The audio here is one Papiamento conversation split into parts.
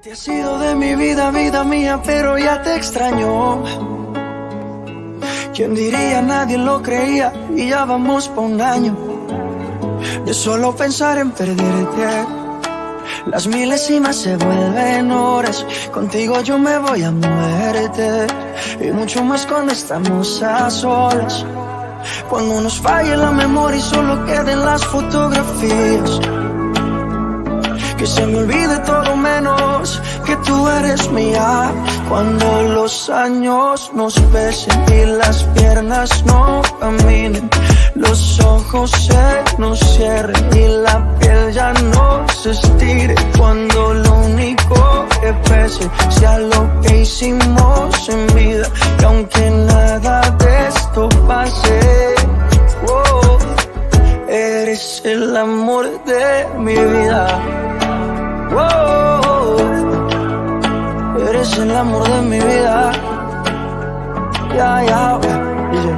Te has ido de mi vida, vida mía, pero ya te extraño. ¿Quién diría? Nadie lo creía y ya vamos pa un año. De solo pensar en perderte. Las milésimas se vuelven horas. Contigo yo me voy a muerte. Y mucho más cuando estamos a solas. Cuando nos falle la memoria y solo queden las fotografías. Que se me olvide todo menos que tú eres mía. Cuando los años nos pesen y las piernas no caminen, los ojos se nos cierren y la piel ya no se estire. Cuando lo único que pese sea lo que hicimos en vida. Y aunque nada de esto pase, oh, eres el amor de mi vida. Oh, eres el amor de mi vida. Ya, ya, dice.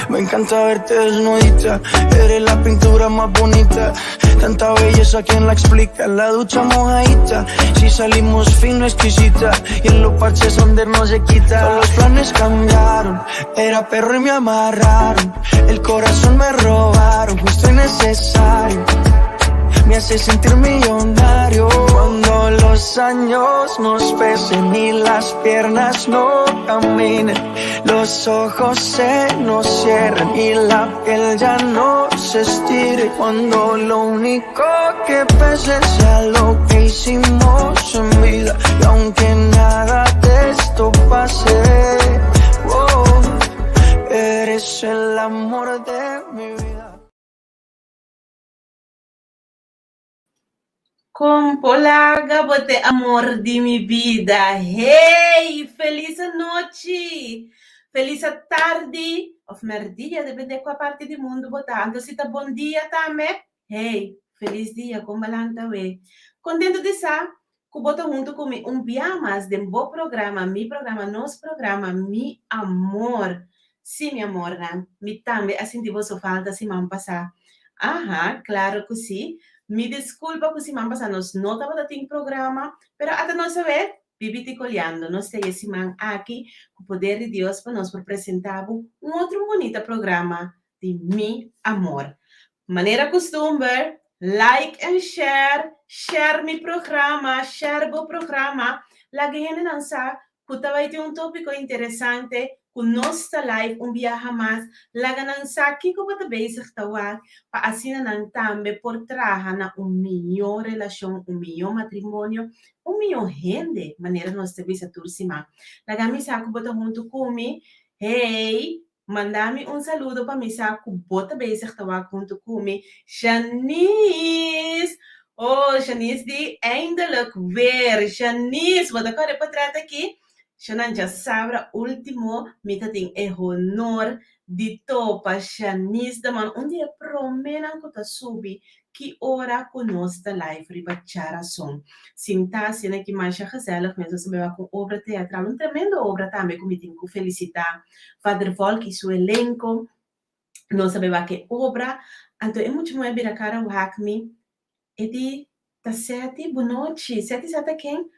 Me encanta verte desnudita. Eres la pintura más bonita. Tanta belleza, ¿quién la explica? La ducha mojadita. Si salimos fino, exquisita. Y en los parches donde no se quita. Todos los planes cambiaron. Era perro y me amarraron. El corazón me robaron. Justo y necesario. Me hace sentir millonario. Cuando los años nos pesen y las piernas no caminen, los ojos se nos cierren y la piel ya no se estire. Cuando lo único que pese sea lo que hicimos en vida. Y aunque nada de esto pase, oh, eres el amor de mi vida. Con polaga bo te amor di mi bida. Hey, felis anochi, felis atardi of merdia, depende cua parti di mundo bo ta. Anto si ta bon dia tambe, hey, felis dia, con balanta we. Contento di sa cu bo ta hunto cu mi un bia mas den bo programa, mi programa, nos programa, Mi Amor. Sí, mi amornan, mi tambe a sinti boso falta siman pasá. Aha, claro cu sí. Mi disculpa cu siman pasá nos no tabata tin programa, pero ata nos a wer, bibi ticoliando. Nos ta e siman aki cu poder di Dios pa nos por presenta bo un otro bunita programa di Mi Amor. Manera custumber, like and share, share mi programa, share bo programa, laga hendenan sa cu ta bay tin un topico interesante, cu nos ta live un biaha mas, laga nan sa kico bo ta bezig ta wak, pa asina nan tambe por traha na un miyo relacion, un miyo matrimonio, un miyo hende, manera nos ta bisa tur siman. Laga mi sa cu bo ta hunto cu mi, hey! Manda mi un saludo pa mi sa cu bo ta bezig ta wak hunto cu mi. Shanice! Oh, Shanice di eindelijk weer. Shanice, bo ta kore potret aki? Shanan, djasabra ultimo mi ta tin e honor di topa Shanice de Man, un di e promenan cu ta subi ki ora cu nos ta live riba Djarason. Sinta asina ki masha gezellig mes, nos a beba cu un obra teatral, un tremendo obra tambe cu mi tin cu felicita Vader Volk y su elenco. Nos a beba cu e obra, anto e mucha muher bira cara wak mi, e di, Ta Seti, bonochi, Seti sa ta ken?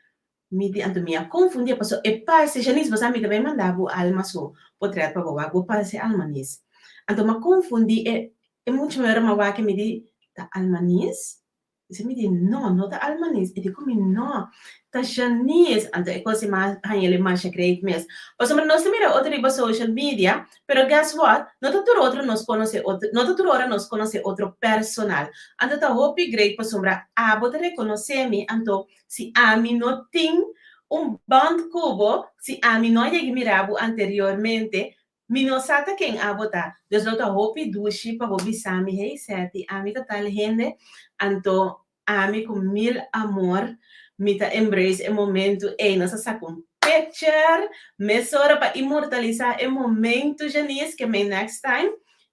Mi di, anto mi a confundi, pasobra e parse, Janice, bo sa mi ta bay manda bo alma su potret pa bo wak, bo parse almanis. Anto mi a confundi e e mucha muher mi a wak mi di, ta almanis? Dice mi di, no, no ta almanis. E di cu mi, no, ta Janice. Anto e cos a haña el masha great mes. Pasobra nos ta mira otro riba social media, pero guess what? No ta tur otro nos conoce otro, no ta tur ora nos conoce otro personal. Anto ta hopi great pasobra abo ta reconoce mi, anto Si ami no tin un band ku bo, si ami no a yega mira bo anteriormente, mi no sa ta ken abo ta. Dus lo ta hopi dushi pa bo bisa mi, Hey Seti, ami ta tal hende, anto ami ku mil amor mi ta embrace e momentu ei. Nos a saka un picture mesora pa inmortalisa e momentu, Janice, ke mei next time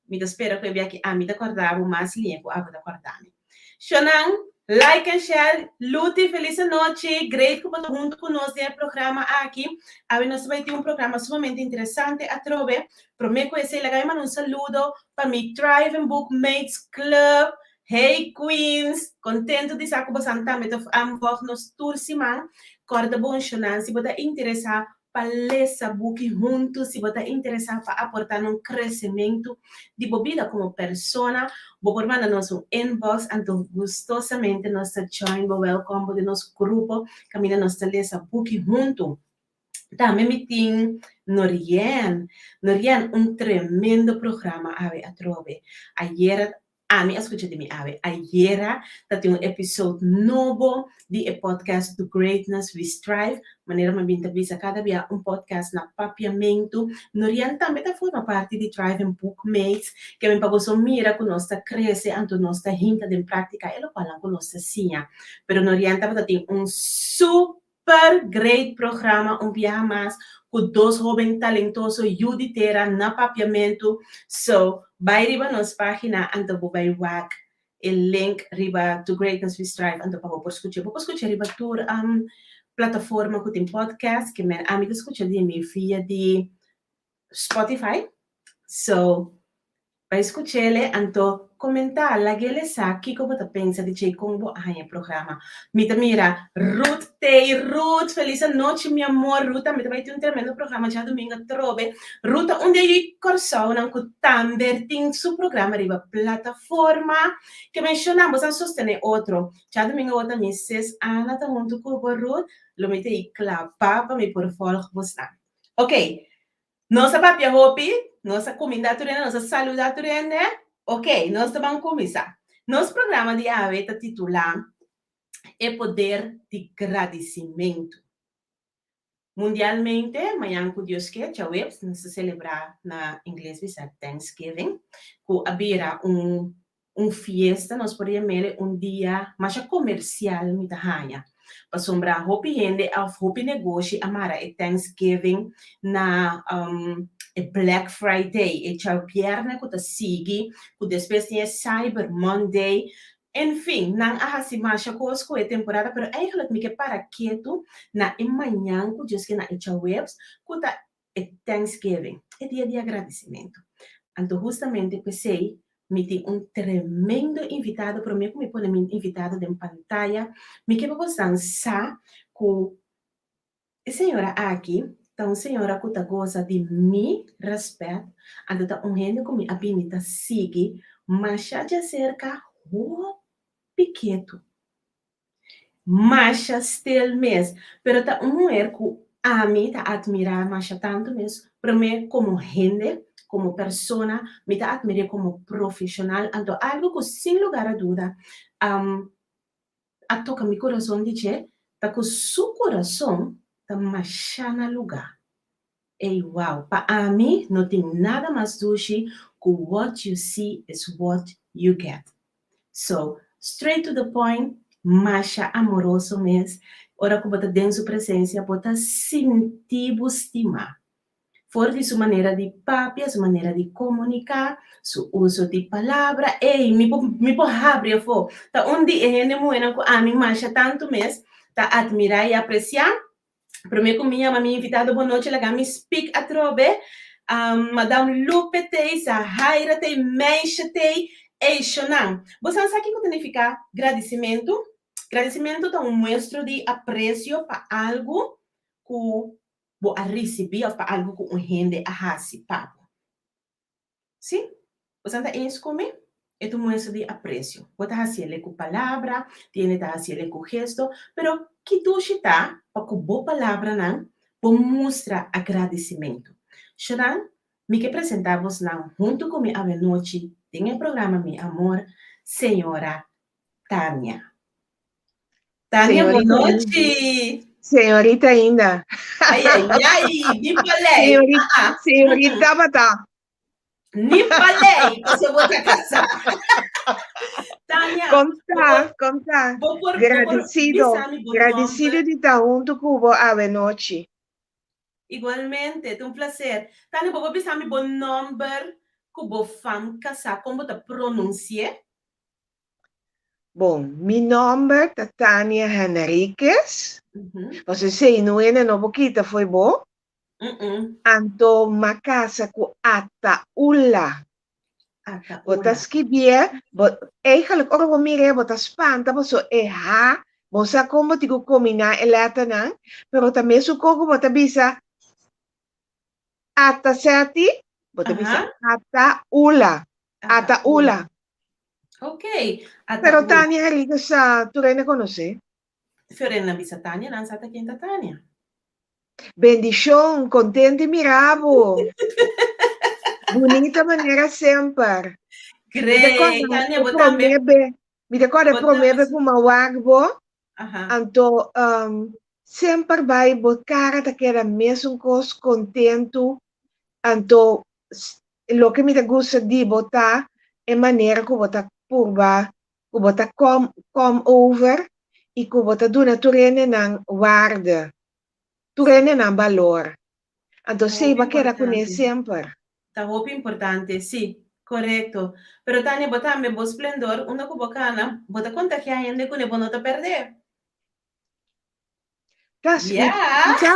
mi ta spera ku e biaha ki ami ta kòrda bo mas liña ku abo ta kòrda mi. Shonan, like en share, Luti felis anochi, great ku bo ta huntu ku nos den e programa aki. Awe nos ta bai tin un programa sumamente interesante atrobe. Prome ku esei laga mi manda un saludo pa mi Thrive and Book Mates Club. Hey Queens! Contento di sa cu bosan tambe ta volg nos tur siman. Corda bon shonan, si bo ta interesa pa lesa buki hunto, si bo ta interesa pa aporta na un crecemento di bo bida como persona, bo por manda nos un inbox, anto gustosamente nos ta join bo, welcome bo den nos grupo caminda nos ta lesa buki hunto. Tambe mi tin Norien. Norien, un tremendo programa awe atrobe. Ayera, ami a scucha di mi awe, ayera ta tin un episode nobo di e podcast To Greatness We Strive. Manera mi a bin ta bisa cada bia un podcast na Papiamentu. Norien tambe ta forma parti di Thriving Bookmates, ke men pa boso mira cu nos ta crece anto nos ta hinca den practica e locualnan cu nos ta siña. Pero Norien tabata tin un super Super great programa un biaha mas cu dos hoben talentoso yu di tera na Papiamentu so bay riba nos pagina anto bo bay wak e link riba To Greatness We Strive anto pa bo por scucha bo por scucha riba tur plataforma cu tin podcast ke men ami ta scucha di mi via di Spotify so Bai skuch'ele, anto komentá, lag'ele sa kiko bo ta pensa di dje i kon bo a haña e programa. Mi ta mira Ruth tei. Ruth, felis anochi mi amor. Ruth tambe ta bai tin un tremendo programa djadumingu atrobe. Ruth ta un di e yu Kòrsounan ku tambe tin su programa riba plataforma ke menshoná. Bo sa sostené otro. Djadumingu awor ta mi sis Ana ta huntu ku bo, Ruth. Lo mi ta ei klapá pa mi por vòlg bosnan. Oké, Nos a papia hopi, nos a kuminda tur hende, nos a saluda tur hende. Ok, nos ta ban kuminsá. Nos programa di awe ta titulá E Poder di Gradisimentu. Mundialmente, mañan ku Dios ke, djaweps, nos ta selebrá na ingles bisa Thanksgiving, ku a bira un un fiesta, nos por yam'el un dia masha komersial mi ta haña, pasobra hopi hende òf hopi negoshi a mara e Thanksgiving na e Black Friday, e djabièrnè ku ta sigui, ku despues tin e Cyber Monday, en fin, nan a hasi masha kos ku e temporada, pero eigenlijk mi ke para ketu na e mañan ku Dios ke na e djaweps ku ta e Thanksgiving, e dia di agradisimentu. Anto hustamente p'esei mi tin un tremendo invitado, promé ku mi pone mi invitado den pantaya, mi ke pa bosan sa ku e señora aki ta un señora ku ta gosa di mi rèspèt, anto ta un hende ku mi a bini ta sigui masha djaserka hopi ketu. Masha stil mes, pero ta un muher cu ami ta admira masha tanto mes, prome como hende, como persona, mi ta admir'e como profesional, anto algo cu sin lugar a duda a toca mi corazon di dje ta cu su corazon ta masha na luga. Ey wow, pa ami no tin nada mas dushi cu what you see is what you get. So, straight to the point, masha amoroso mes, ora ku bo ta den su presensia bo ta sinti bo stimá. For di su manera di papia, su manera di komuniká, su uso di palabra, ey, mi por mi por habri afó. Ta un di e hende muhénan ku ami masha tantu mes ta atmirá i apresiá. Promé ku mi yama mi invitado bon nochi laga mi speak atrobe. Madam Lupe tei, Zahaira tei, Meisha tei, Eishonan. Bosan sa kiko ta nifiká gradisimentu? Gradisimentu ta un muestro di apresio pa algu ku bo a risibí òf pa algu ku un hende a hasi pa bo. Sí, bosan ta eens ku mi? E ta un muestra di apresio. Bo ta hasi el'e ku palabra, tin hende ta hasi el'e ku gesto, pero ki dushi ta pa ku bo palabranan bo mustra agradisimentu. Sharan, mi ke presentá bosnan huntu ku mi awenochi den e programa Mi Amor, señora Tania. Tania, bon nochi. Señorita ainda. Ay, ay, ay, ni palei. Señorita, ah, ah. señorita bata. Ni palei, paso bo ta casá. Tania. Conta, conta. Gradecido, gradecido di ta hunto cu bo awe nochi. Igualmente, ta un placer. Tania, bo por bisa mi bo nomber cu bo fam casá, con bo ta pronunci'e? Bon, mi nòmber ta Tania Henriquez. Pasobra esei no hende no por kita fo'i bo. Anto m'a kasa ku Ataula. Ata Bo ta ula. skibié, bo, eigenlijk ora bo mir'é bo ta spanta paso e H, bo sa kon bo tin ku kombiná e lèternan, pero ta mesun kon ku bo ta bisa ata seti, bo ta bisa ata ula, ata ula. Ok, ata Pero ula. Tania Henriquez sa tur hende konosé. Fiorella bisa Tania, nan sa ta ken ta Tania. Bendishon, kontent di mira bo. Bunita manera semper. Mi ta Great, kòrda Tania, e bo tambe. promé be, mi ta kòrda e Bo promé tambe. be ku m'a wak bo, anto semper bai bo kara ta keda mesun kos, kontentu, anto loke mi ta gusta di bo ta e manera ku bo ta purba ku bo ta kom kom over i ku bo ta duna tur hendenan waarde, tur hendenan balor. Anto Ta esei hopi bo a keda kuné importante. semper. Ta hopi importante, sí, korekto. Pero Tania, bo tambe bo splendor, unda ku bo kana, bo ta kontagiá hende kuné, bo no ta pèrdè. Ta, mi, Ya! mi sa,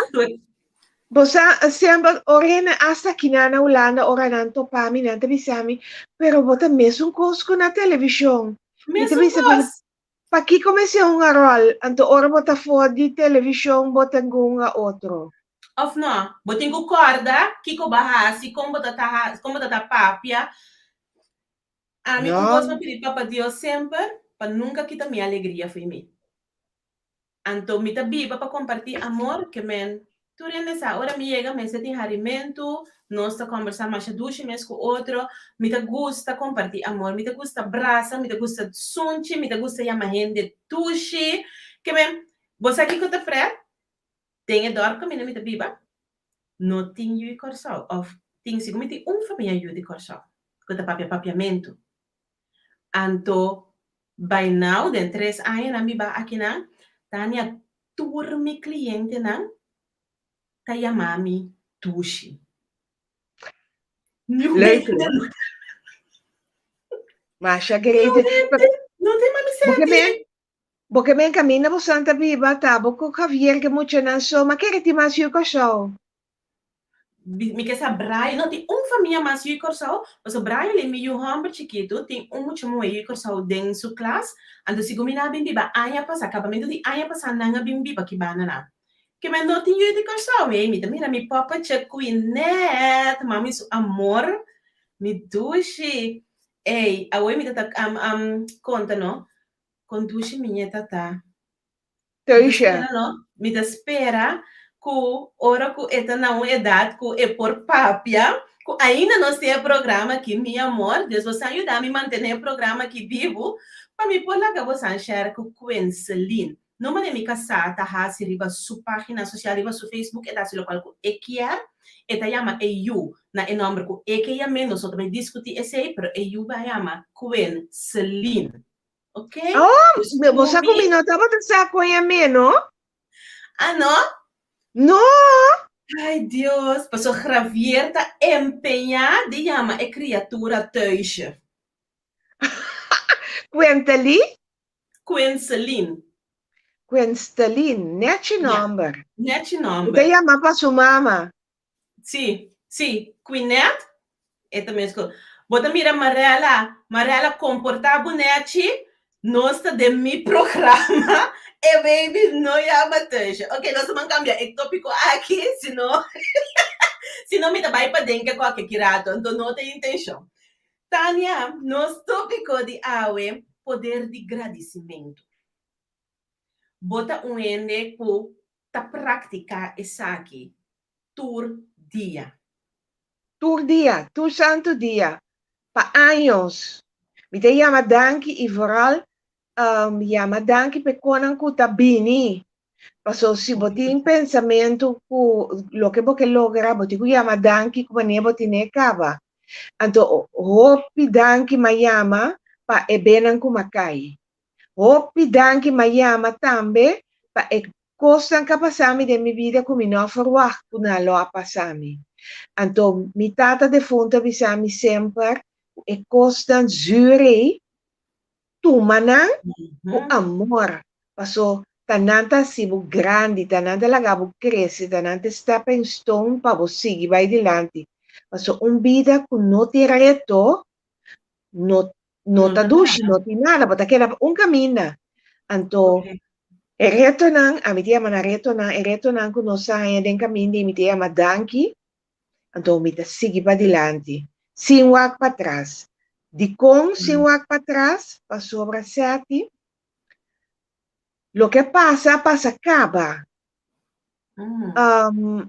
bo sa semper ora hende hasta akinan na Hulanda ora nan topa mi nan ta bisa mi, pero bo ta mesun kos ku na televishon. Mi ta Mesun bisa, pero kos. pakiko mester hunga ròl? Anto ora bo ta for di televishon bo ta hunga otro. Òf no? Bo tin ku kòrda kiko bo a hasi, kon bo ta ta kon bo ta ta papia. Ami un kos No. m'a pidi Papa Dios semper pa nunka kita mi alegria fo'i mi. Anto mi ta biba pa kompartí amor ke men tur hende sa. Ora mi yega mester tin harimentu, nos ta kòmbersá masha dushi mes ku otro. Mi ta gusta kompartí amor, mi ta gusta brasa, mi ta gusta sunchi, mi ta gusta yama hende dushi. Ke men, bo sa kiko ta prèt? Den e dòrp kaminda mi ta biba, no tin yu di Kòrsou òf tin sigur mi tin un famia yu di Kòrsou ku ta papia papiamentu. Anto by now den tres aña nan biba akinan, Tania tur mi klientenan ta yama mi Dushi. Niun Leuk hende hoor. no ta Masha niun great. hende no ta yama mi Bo ke Seti. men bo ke men kaminda bo santa biba ta bo ku Javier ke muchanan so ma kere tin mas yu Kòrsou. Mi ke sa Brian, no tin un famia mas yu Kòrsou, pasobra Brian i mi yu hòmber chikitu tin un mucha muhé yu Kòrsou den su klas, anto segun mi nan a bin biba aña pasá, kabamentu di aña pasá nan a bin biba ki banda nan. Ke men no tin yu di Kòrsou, hey, mi ta mira mi poppetje Quinette, mami su amor, mi dushi, ey, awor mi ta ta konta no, kon dushi mi ñeta ta. Mi ta Keusje. spera no, mi ta spera ku ora ku e ta na un edat ku e por papia, ku ainda nos tin e programa aki, mi amor, Dios boso a yuda mi mantené e programa aki bibu, pa mi por laga boso share ku Quenceline. No manera mi kasá ta hasi riba su página sosial, riba su Facebook, e ta hasi lokual ku e kier, e ta yama e yu na e nòmber ku e ke yam'é, nos no ta bai diskutí esei, pero e yu bai yama Quenceline. Ok? Oh, Dus bo sa ku mi mi no tabata sa kon yam'é, no? Ah, no? No! Ay, Dios. Paso Javier ta empeñá di yama e kriatura Thuisje. Quentelí? Quenselin. Quenstelin, nechi Ja, nòmber. nechi E ta nòmber. yama pa su mama. Sí, sí, Quinette, e ta mesco. Bo ta mira Marella, Marella comporta bo nechi, nos ta den mi programa, e baby no yama Teusje. Ok, nos ta ban cambia e topico aki, sino, sino mi ta bay paden ke cualke ki rato, anto no ta e intencion. Tania, nos topico di awe, poder di gradicimento. Bo ta un hende ku ta praktiká esaki tur dia. Tur dia, tur santu dia, pa años. Mi ta yama danki i vooral yama danki pa e konan ku ta bini. Paso si bo tin pensamentu ku loke bo ke logra, bo tin ku yama danki ku manera bo tine kaba. Anto hopi danki m'a yama pa e bennan ku m'a kai. Hopi danki m'a yama tambe pa e kosnan ku a pasa mi den mi bida ku mi no a ferwagt ku nan lo a pasa mi. Anto mi tata defuntu a bisa mi semper ku e kosnan zuur ei tuma nan ku amor paso ta nan ta hasi bo grandi, ta nan ta laga bo krese, ta nan ta e stepping stone pa bo sigui bai dilanti. Paso un bida ku no tin reto. no no ta dushi, no tin nada, bo ta keda un kaminda. Anto e retonan, ami ta yama nan retonan, e retonan ku nos a haña den kaminda i mi ta yama danki, anto mi ta sigui padilanti, sin wak patras. Dikon sin wak patras? Pasobra Seti, loke a pasa a pasa kaba. Un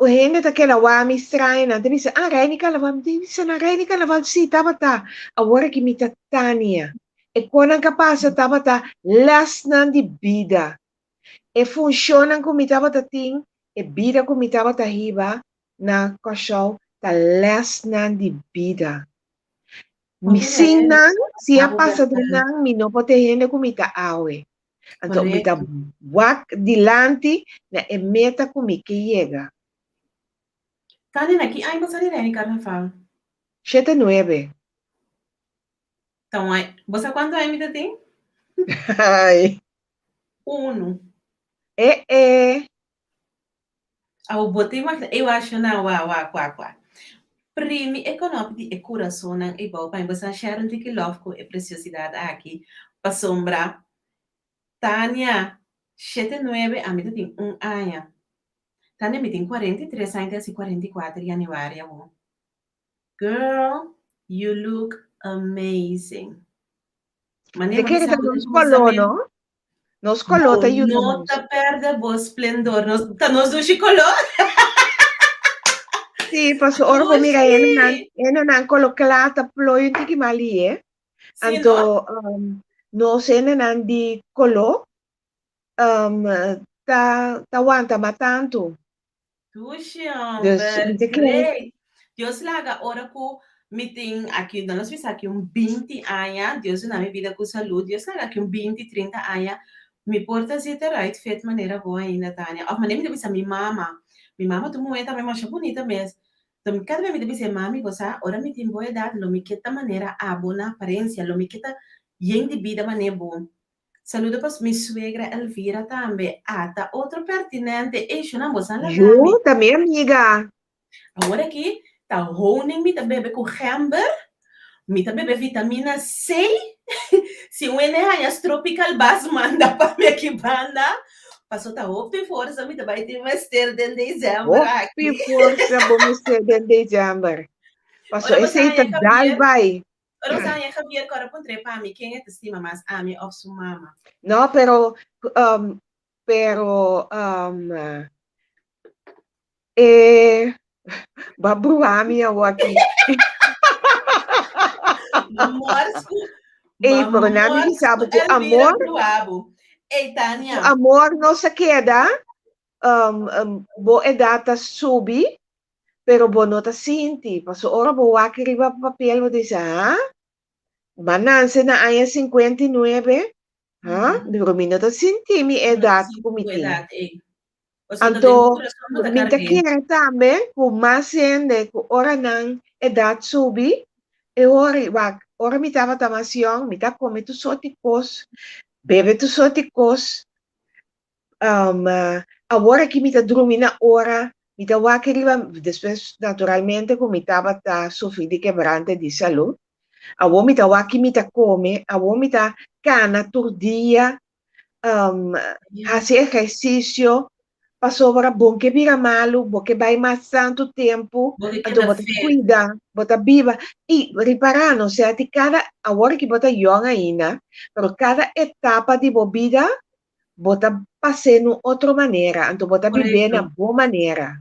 hende ta keda wak mi straño, nan ta bisa, ah, Reini Carnaval, mi ta bisa nan, Reini Carnaval, sí, tabata, awor aki mi ta Tania. E konan ku a pasa tabata lèsnan di bida. E funshonnan ku mi tabata tin, e bida ku mi tabata hiba na Kòrsou ta lèsnan di bida. Mi sin nan, si a pasa den nan, mi no por ta e hende ku mi ta awe. Anto mi ta wak dilanti na e meta ku mi ke yega. Tania, na ki aña bo sali Reini Carnaval? Shete nuebe. Ta un aña. Bo sa kuantu aña mi ta tin? Ai. Unu. E e. Awo bo ta imagina, e washona wa wa kwa kwa. Primi e konopi di e kurasonnan ei bou pa mi bo sa share un tiki love ku e presiosidat aki pasobra Tania shete nuebe ami ta tin un aña. Tania mi tin 43 aña ta hasi 44 januari awo. Girl you look amazing. Te kere ta nos koló no? Nos koló ta yuda nos. No ta perde bo splendor. Nos, ta nos dushi koló. Sí, paso ora bo mira hendenan, hendenan koló kla ta plooi un tiki mas lihe. Sí, Anto no? nos hendenan di koló ta ta wanta mas tantu. Dushi Dus homber, mi ta kere. great. Dios laga ora ku mi tin aki, no nos bisa aki un 20 aña, Dios duna mi bida ku salud, Dios laga aki un 20, 30 aña, mi por ta zit eruit fit manera bo ainda, Tania. Of manera mi ta bisa mi mama, mi mama ta un muhé tambe masha bunita mes. Enton kada bes mi ta bis'é, mami, bo sa, ora mi tin bo edat lo mi ke ta manera abo na aparensia, lo mi ke ta yen di bida manera bo. Saludo pa mi suegra Elvira tambe. Ata otro pertinente. Ey, shona, bo sa laga mi. Yu, ta mi amiga. Awor aki ta honing mi ta bebe ku gember, mi ta bebe vitamina C. Si un hende haña stropi kalbas manda pa mi aki banda. Paso ta hopi forsa mi ta bai tin mester den december Hopi aki. forsa bo mester den december. Paso Ora bo sa esei ta haña dal Javier, bai. Ora bo sa haña Javier kòrda puntr'é pa mi ken e ta stima mas, ami òf su mama. No, pero, pero, e bo a bruha mi awor aki. Mors ku, Ey, ma pero na mi mors bisa ku bo ku Elvira amor, bruha bo. Ey, ku Tania. amor no sa keda, bo edat ta subi, pero bo no ta sinti, paso ora bo wak riba papel bo ta bisa, ha? M'a nanse na aña 59, ha? Pero mi no ta sinti mi edat ku mi tin. Anto, mi ta kere tambe ku mas hende ku ora nan edat subi, e ora, wak, ora mi tabata mas yòn, mi ta kome tur sort di kos, bebe tur sort di kos, Awor aki mi ta drumi na ora, mi ta wak riba, despues naturalmente ku mi tabata sufri di kebrante di salud, awor mi ta wak ki mi ta kome, awor mi ta kana tur dia, hasi ehersisio, pasobra bon ke bira malu, bo ke bai mas tantu tempu, anto bo ta kuida, bo ta biba, i ripará no sea di kada, awor aki bo ta yòn ainda, pero kada etapa di bo bida bo ta pas'é n'un otro manera, anto bo ta bib'é na bo manera.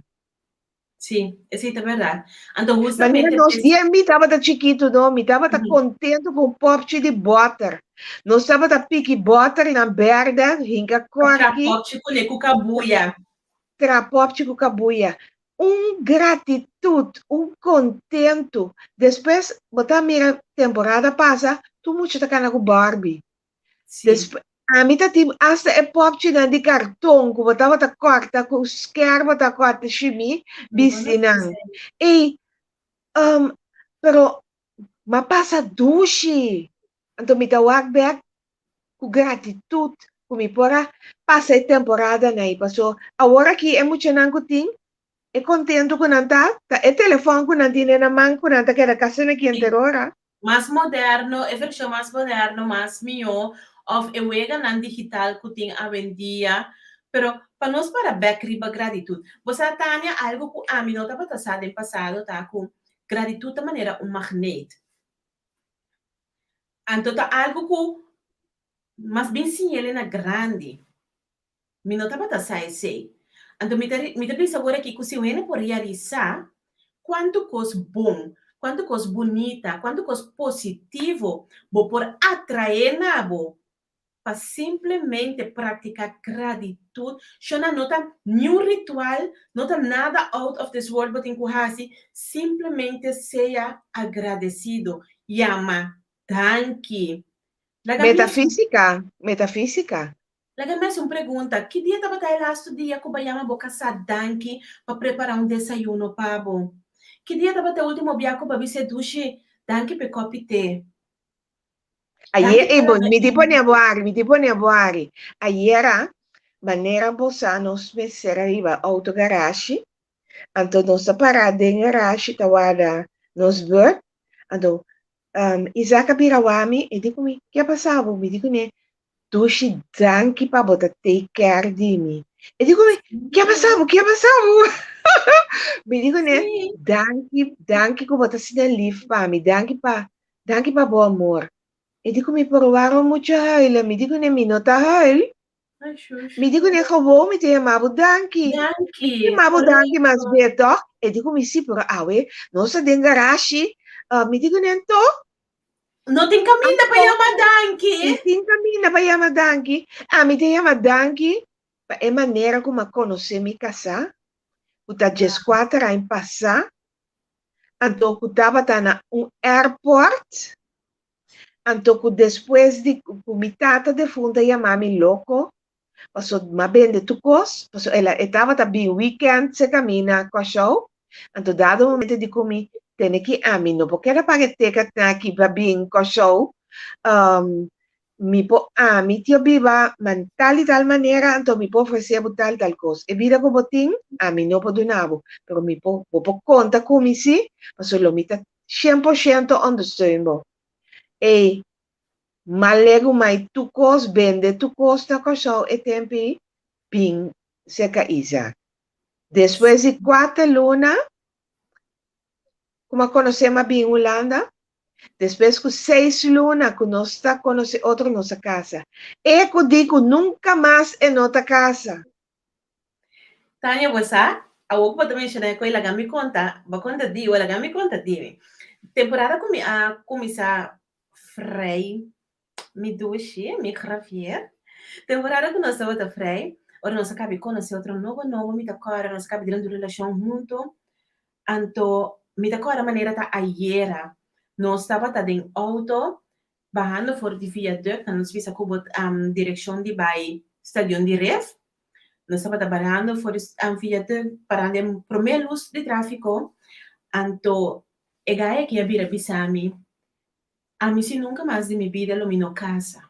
Sí, esei ta bèrdat. Anto Manera hustamente nos p'es. dia mi tabata chikitu no, mi tabata kontentu ku un pòpchi di bòter. Nos tabata piki bòternan bèrdè, hinka Tra kòrki. pòpchi kuné ku kabuya. Tra pòpchi ku kabuya. Un gratitut, un kontentu. Despues bo ta mira temporada pasa, tur mucha ta kana ku Barbie. Sí. Despues, ami ta tin hasta e popchinan di karton ku bo tabata kòrta ku skèr bo ta kòrta shimi bisti nan. Ey, pero m'a pasa dushi. Anto mi ta wak bèk ku gratitut ku mi por a pasa e temporadanan ei. Paso awor aki e muchanan ku tin e kontentu ku nan ta, ta e telefòn ku nan tin den nan man ku nan ta keda kasi na kenter ora. Mas moderno, e vershon mas moderno, mas mihó, òf e weganan digital ku tin awendia. Pero pa nos para bèk riba gratitut. Bo sa, Tania, algu ku ami no tabata sa den pasado ta ku gratitut ta manera un magneet. Anto ta algu ku mas bin siñ'el na grandi. Mi no tabata sa esei. Anto mi ta mi ta bisa awor aki ku si un hende por realisá kuantu kos bon, kuantu kos bunita, kuantu kos positivo bo por atraé na bo pa simplemente praktiká gratitut, shona no ta niun ritual, no ta nada out of this world bo tin ku hasi, simplemente sea agradesido, yama danki. Laga mi. Metafísika, metafísika. Laga mi hasi un pregunta, Ki dia tabata e lastu dia ku bo a yama bo kasá danki pa prepará un desayuno pa bo? Ki dia tabata e último bia ku bo a bis'é dushi danki pa e kòpi te? Ayer, ey bo, mi tin pone bo ari, mi tin pone bo ari. Ayera, manera bo sa nos mester a hiba outo garashi, anto nos ta pará den garashi ta warda nos beurt, anto Isaac a bira wak mi, e di ku mi, ke a pasa bo? Mi di kuné, Dushi danki pa bo ta take care di mi. E di ku mi, ke a pasa bo? Ke a pasa bo? Mi di kuné, danki, danki ku bo ta asina lif pa mi, danki pa, danki pa bo amor. E di ku mi, pero waarom moet je huilen? Mi di kuné, mi no ta huil. Mi di kuné, gewoon mi ta yama bo danki. Danki. Mi ta yama bo danki mas be tòg? E di ku mi, si, pero awe nos ta den garashi. Mi di kuné, anto? No tin kaminda pa yama danki. No tin kaminda pa yama danki. Ami ta yama danki pa e manera ku mi a konosé mi kasá, ku ta dieskuater aña pasá, anto ku tabata na un airport, anto ku despues di ku mi tata defuntu a yama mi loko, paso m'a bende tur kos, paso el a e tabata bin weekend serka mi na Kòrsou, anto dado momento di ku mi tene ki ami no por keda paga e ticket aki pa bin Kòrsou, mi por ami tio biba man tal i tal manera anto mi por ofresé bo tal i tal kos, e bida ku bo tin ami no por duna bo, pero mi por bo por konta ku mi si, paso lo mi ta shen por shento ondersteun bo. Ey, Malegu mai tur kos bende tur kos na Kòrsou e tempu ei bin serka Isaac. Despues di kuater luna ku mi a konosé mi a bin Hulanda, despues ku seis luna ku nos ta konosé otro nos a kasa. E ku di ku nunka mas e no ta kasa. Tania, bo sa, awor ku bo ta menshoná e koi laga mi konta, bo a konta di bo, laga mi konta di mi. Temporada ku mi a kuminsá Frei, mi dushi, mi Gravier. Temporada ku nos tabata frei, ora nos a kabi konosé otro nobo nobo, mi ta kòrda nos a kabi drenta un relashon huntu, anto mi ta kòrda manera ta ayera, nos tabata den outo bahando for di viaduct, nan nos bisa ku bo direkshon di bai stadion di Rif, nos tabata bahando for di viaduct parando den promé lus di tráfiko, anto E gai aki a bira bisa mi, Ami si nunka mas di mi bida lo mi no kasa.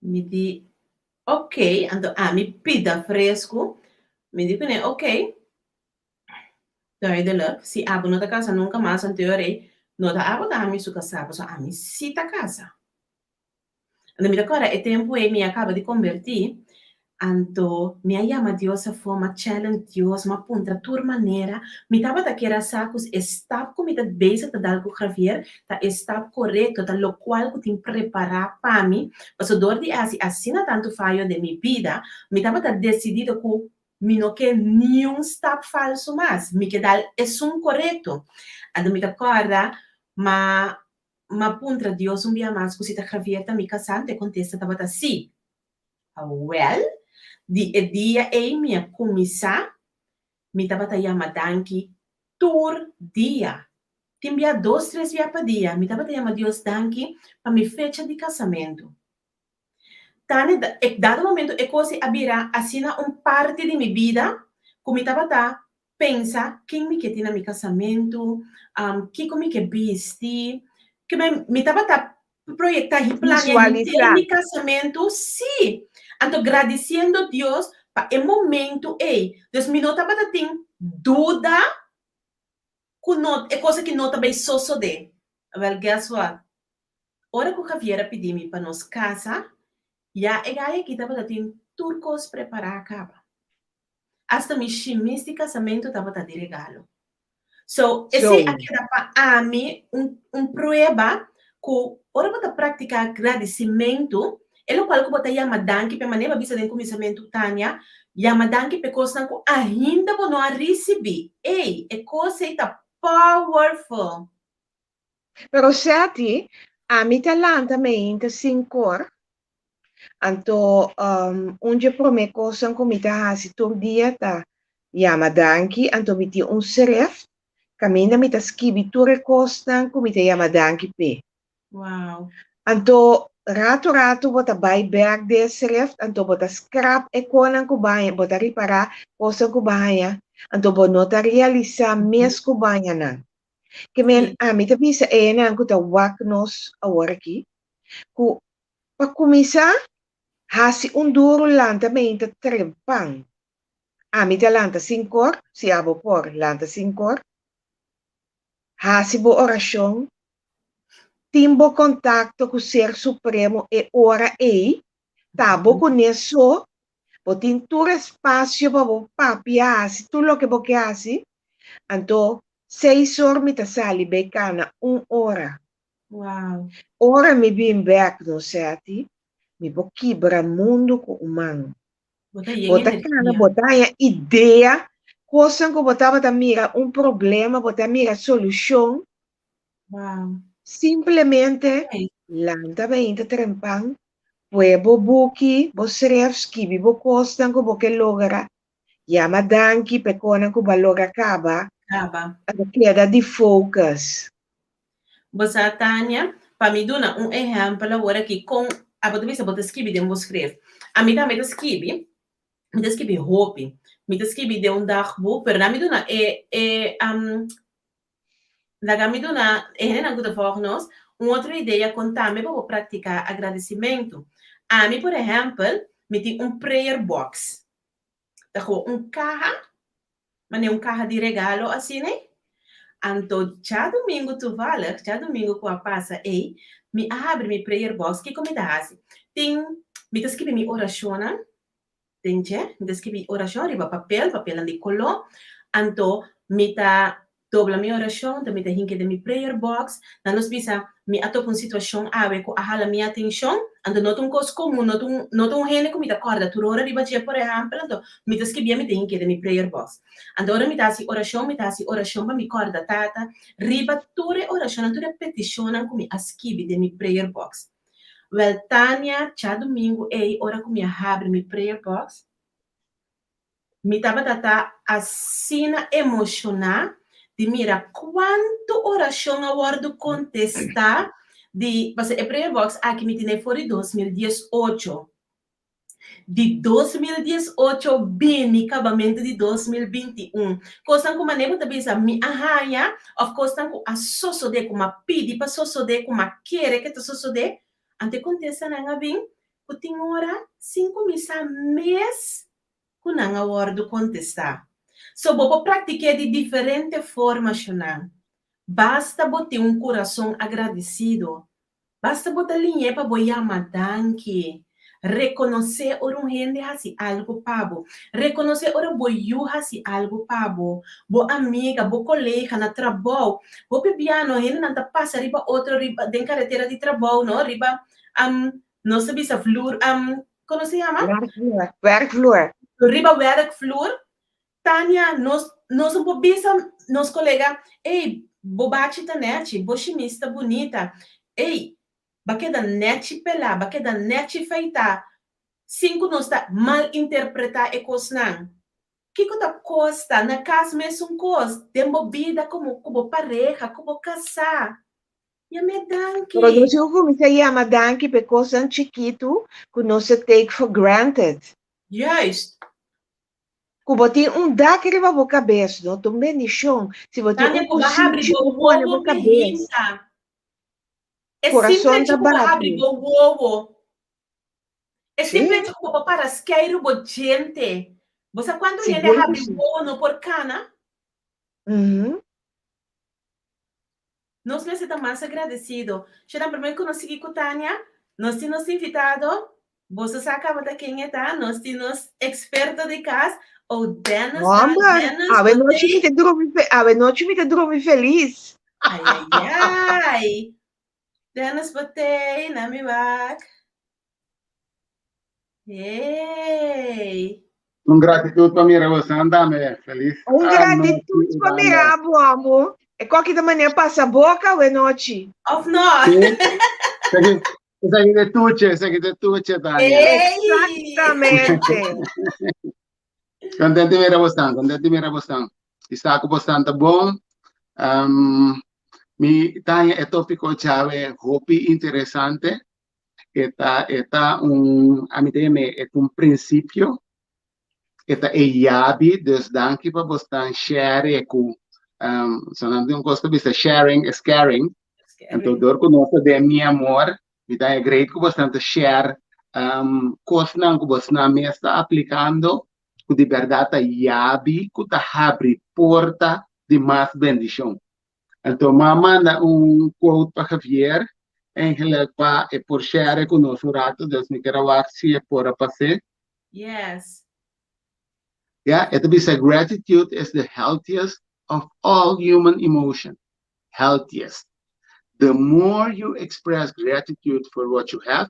Mi di, Ok, anto ami pida fresku. Mi di kuné, Ok, duidelijk, si abo no ta kasa nunka mas anto e ora ei no ta abo ta ami su kasá, pasobra ami si ta kasa. Anto mi ta kòrda e tempu ei mi a kaba di kombertí, anto mi a yama Dios afó, mi a challenge Dios, mi a puntra tur manera. Mi tabata kier a sa ku e stap ku mi ta bezig ta dal ku Javier ta e stap korekto, ta lokual ku tin prepará pa mi, pasobra dor di hasi asina tantu fayo den mi bida, mi tabata desidido ku mi no ke niun stap falsu mas, mi ke dal esun korekto. Anto mi ta kòrda, ma M'a puntra Dios un bia mas ku si ta Javier ta mi kasá, anto e kontesta tabata sí. Awèl, di e dia ei mi a kuminsá, mi tabata yama danki tur dia. Tin bia dos tres bia pa dia mi tabata yama Dios danki pa mi fecha di kasamentu. Tane, e dado momento e kos ei a bira asina un parti di mi bida ku mi tabata pensa ken mi ke tin na mi kasamentu, kiko mi ke bisti, ke men mi tabata proyektá i plania henter mi kasamentu, sí. Anto gradisiendo Dios pa e momentu ei. Dus mi no tabata tin duda. ku no e kos aki no ta bai sosodé. Wèl, guess what? Ora ku Javier a pidi mi pa nos kasa, ya e gai aki tabata tin tur kos prepará kaba. Asta mi shimis di kasamentu tabata di regalo. So, esei a keda pa ami un un prueba ku ora bo ta praktiká gradisimentu, e lokual ku bo ta yama danki p'e manera bo a bisa den kuminsamentu, Tania, yama danki p'e kosnan ku ainda bo no a risibí. Ey, e kos ei ta powerful! Pero Seti, ami ta lanta meinta sinkor, anto un dje promé kosnan ku mi ta hasi tur dia ta yama danki, anto mi tin un sreft kaminda mi ta skibi tur e kosnan ku mi ta yama danki p'e. Wow. Anto rato rato bo ta bai bèk den e sreft, anto bo ta skrap e konan ku bo haña, bo ta ripará kosnan ku bo haña, anto bo no ta realisá mes ku bo haña nan. Ke men ami ta bisa enan ku ta wak nos awor aki, ku pa kuminsá hasi un duru lanta meinta trempan. Ami ta lanta sinkor, si abo por lanta sinkor, hasi bo orashon, tin bo kontakto ku Ser Supremo e ora ei, ta bo kuné so, bo tin tur espasio pa bo papia, hasi tur loke bo ke hasi, anto seis or mi ta sali bay kana un ora. Wow. Ora mi bin bek no Seti, mi por kibra mundu ku un man. Bo ta yen Bo ta kana, energia. bo ta haña idea, kosnan ku bo tabata mira un problema, bo ta mira solushon. Wow. Simplemente Hey. lanta beinta trempan, pue bo buki, bo sref, skibi bo kosnan ku bo ke logra, Yama danki p'e konan ku bo a logra kaba. Kaba. Anto keda di focus. Bo sa, Tania, pa mi duna un ehèmpel awor aki kon abo ta bisa bo ta skibi den bo skref. Ami tambe ta skibi, mi ta skibi hopi. Mi ta skibi den un dagboek, pero na mi duna e e Laga mi duna e hendenan ku ta vòg nos un otro idea kon tambe pa bo praktiká agradesimentu. Ami, por ehèmpel, mi tin un prayer box. Ta komo un kaha, manera un kaha di regalo asina. Anto djadumingu tuvallig, djadumingu ku a pasa ei, mi a habri mi prayer box. Kiko mi ta hasi? Tin, mi ta skibi mi orashonnan. Den dje, mi ta skibi orashon riba papel, papelnan di koló, anto mi ta dobla mi orashon, anto mi ta hinke den mi prayer box. Nan nos bisa, mi a topa un situashon awe ku a hala mi atenshon, anto no ta un kos komun, no ta un, no ta un hende ku mi ta kòrda tur ora riba dje, por ehèmpel, anto mi ta skibié, mi ta hinke den mi prayer box. Anto ora mi ta hasi orashon, mi ta hasi orashon pa mi kòrda Tata riba tur e orashonnan, tur e petishonnan ku mi a skibi den mi prayer box. Wel Tania, djadumingu ei ora ku mi a habri mi prayer box, mi tabata ta asina emoshoná di mira kuantu orashon a wòrdu kontestá di, pasobra e prayer box aki mi tene for di 2018. Di 2018 bini kabamentu di 2021. Kosnan ku manera bo ta bisa mi a haña òf kosnan ku a sosodé, ku m'a pidi pa sosodé, ku m'a kere ke ta sosodé, anto e kontestanan a bin ku tin ora sin kuminsá mes ku nan a wòrdu kontestá. So bo por praktik'é di diferente forma, shonnan. Basta bo tin un kurason agradesido. Basta bo ta liñ'é pa bo yama danki. Rekonosé ora un hende hasi algu pa bo. Rekonosé ora bo yu hasi algu pa bo, bo amiga, bo kolega na trabou. Hopi bia no hendenan ta pasa riba otro riba den karetera di trabou no, riba nos ta bisa vloer, kon nos ta yama? Werkvloer. Werkvloer. Riba werkvloer. Tania, nos nos no por bisa nos kolega, ey, bo bachi ta nèchi, bo shimis ta bunita, ey, ba keda nèchi pelá, ba keda nèchi feitá, sin ku nos ta malinterpretá e kosnan. Kiko ta kosta? Na kas mesun kos, den bo bida komo ku bo pareha, ku bo kasá. Yam'é danki. Pero nos tin ku kuminsá yama danki pa e kosnan chikitu ku nos ta take for granted. Juist. Ku bo tin un dak riba bo kabes no ta un bendishon. Si bo tin Tania, un ku bo habri kusinchi bo ku pone wowo bo kabes, mehinta. E kurason simple ta hecho ku bo habri bati. bo wowo. E simple Sí, hecho ku bo por para skeiru bo djente. Bo sa kuantu hende sigur ku habri sí. wowo no por kana? Mhm. Nos mester ta mas agradecido. Shana, prome cu nos sigui cu Tania, nos tin nos invitado. Boso sa caba ta ken e ta. Nos tin nos experto di cas, o Dennis ta. Homber, Dennis, awe bo nochi mi tei? ta drumi, awe nochi mi ta drumi feliz. Ay, ay, ay. Dennis, bo tei, na mi wak. Hey. Un gratitud pa mira bosan tambe. Feliz Un anochi, gratitud pa banda. mira bo, amo. E koki ta manera pasa boca awe nochi. Of no? Sí. Esaki, esaki de tuche, esaki de tuche, Tania. Hey. Exactamente. Contento di mira bosan, contento di mira bosan. I sa ku bosan ta bon. Um, mi Tania, e tópiko djawe hopi interesante. E ta, e ta un, ami ta yam'é, e ta un prinsipio, e ta e yabi, dus danki pa bosnan share ku, um, so nan tin un kos ta bisa sharing is caring, anto dor ku nos ta den mi amor, mi ta haña great ku bosnan ta share, um, kosnan ku bosnan mes ta aplikando, ku di bèrdat ta yabi ku ta habri porta di mas bendishon. Anto m'a manda un quote pa Javier, eigenlijk pa e por share ku nos un rato, dus mi kier a wak si e por a pas'é. Yes. Ya, e ta bisa gratitude is the healthiest of all human emotion. Healthiest. The more you express gratitude for what you have,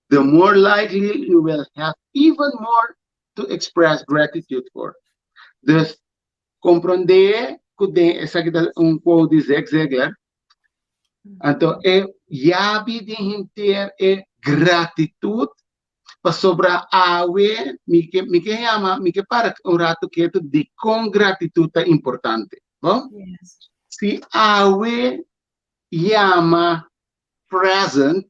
the more likely you will have even more to express gratitude for. Dus Komprondé ku den esaki ta un quote di Zig Ziglar, anto e yabi di henter e gratitut pasobra awe mi ke mi ke yama mi ke para un rato ketu dikon gratitut ta importante. Bon? Si awe yama present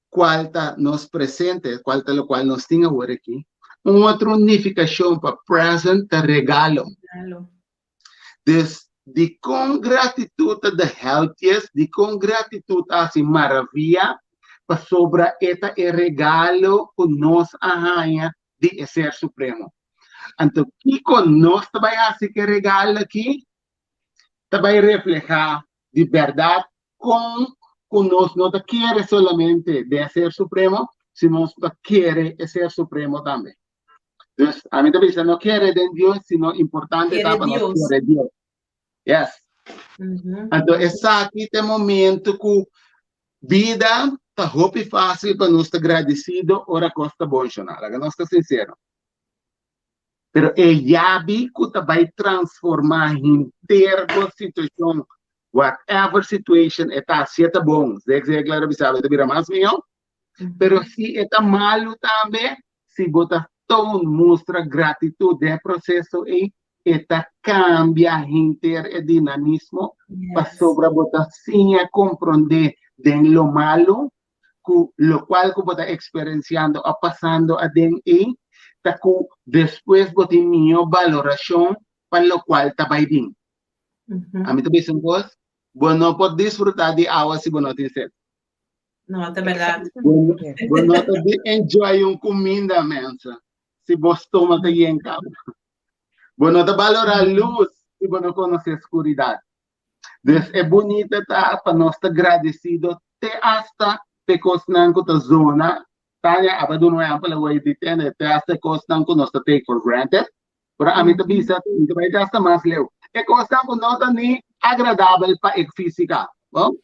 cual ta nos presente, cual ta locual nos tin awor aki. Un otro nificacion pa present ta regalo. Regalo. Dus, dicon gratitud ta the healthiest, dicon gratitud ta haci maravia, pasobra e ta e regalo cu nos a haña di e Ser Supremo. Anto, kico nos ta bay haci cu e regalo aki? Ta bay refleha di berdad Kon ku nos no ta kere solamente den e Ser Supremo, sino nos ta kere e Ser Supremo tambe. Dus, ami ta bisa no kere den Dios, sino importante ta Kere pa nos Dios. kere Dios. Yes. Anto esaki ta e momento ku bida ta hopi fácil pa nos ta gradisido ora kos ta bon, shona. Laga nos ta sinsero. Pero e yabi ku ta bai transformá henter bo situashon, whatever situation e ta, si e ta bon, Zig Ziglar a bisa bo, e ta bira mas mihó. Pero si e ta malu tambe, si bo ta toon, mustra gratitut den e proseso ei, e ta kambia henter e dinamismo, pasobra bo ta siña komprondé den lo malu ku lokual ku bo ta eksperensiando òf pasando aden ei ta ku despues bo tin mihó balorashon pa lokual ta bai bin. Ami ta bisa un kos, bo no por disfrutá di awa si bo no tin sed. No, ta bèrdat. Bo no ta di enjoy un kuminda mensa si bo stoma ta yen kaba. Bo no ta balorá lus si bo no konosé skuridat. Dus e bunita ta pa nos ta gradecido te hasta p'e cosnan cu ta zona. Tania a duna un ehempel awor di tende te hasta e cosnan cu nos ta take for granted. Pero ami ta bisa, mi ta bai te hasta mas leu. E cosnan cu no ta ni agradabel pa e fisica. Bon?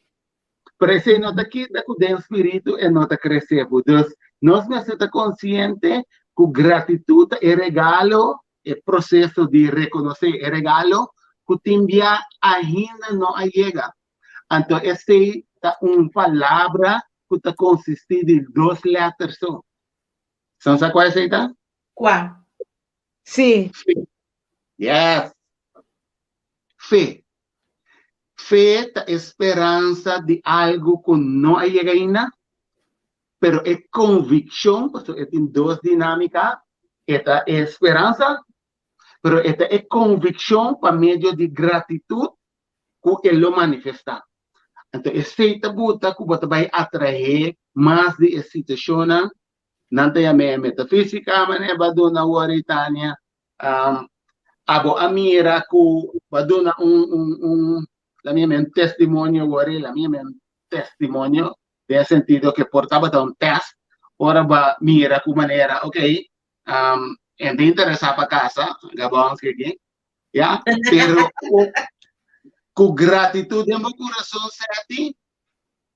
Pero esei no ta kita cu den spiritu e no ta crece bo. Dus nos mester ta consciente cu gratitud ta e regalo E proseso di rekonosé e regalo ku tin bia ainda no a yega. Anto esei ta un palabra ku ta konsistí di dos lèter so. San sa kua esei ta? Kua? Sí. Fe. Yes. Fe. Fe ta e speransa di algu ku no a yega ainda, pero e konvikshon, pasobra e tin dos dinámika, e ta e speransa, pero e ta e konvikshon pa medio di gratitut ku e lo manifestá. Anto esei ta buta ku bo ta bai atraé mas di e situashonnan, nan ta yam'é metafísika, manera bo a duna awor ei Tania, abo a mira ku bo a duna un un un. La mi un testimonio wori, la mi un testimonio den e sentido ke por tabata un test ora bo mira ku manera ok um, en ta interesá pa kasa gabon skiki ya pero ku gratitud den bo kurason seti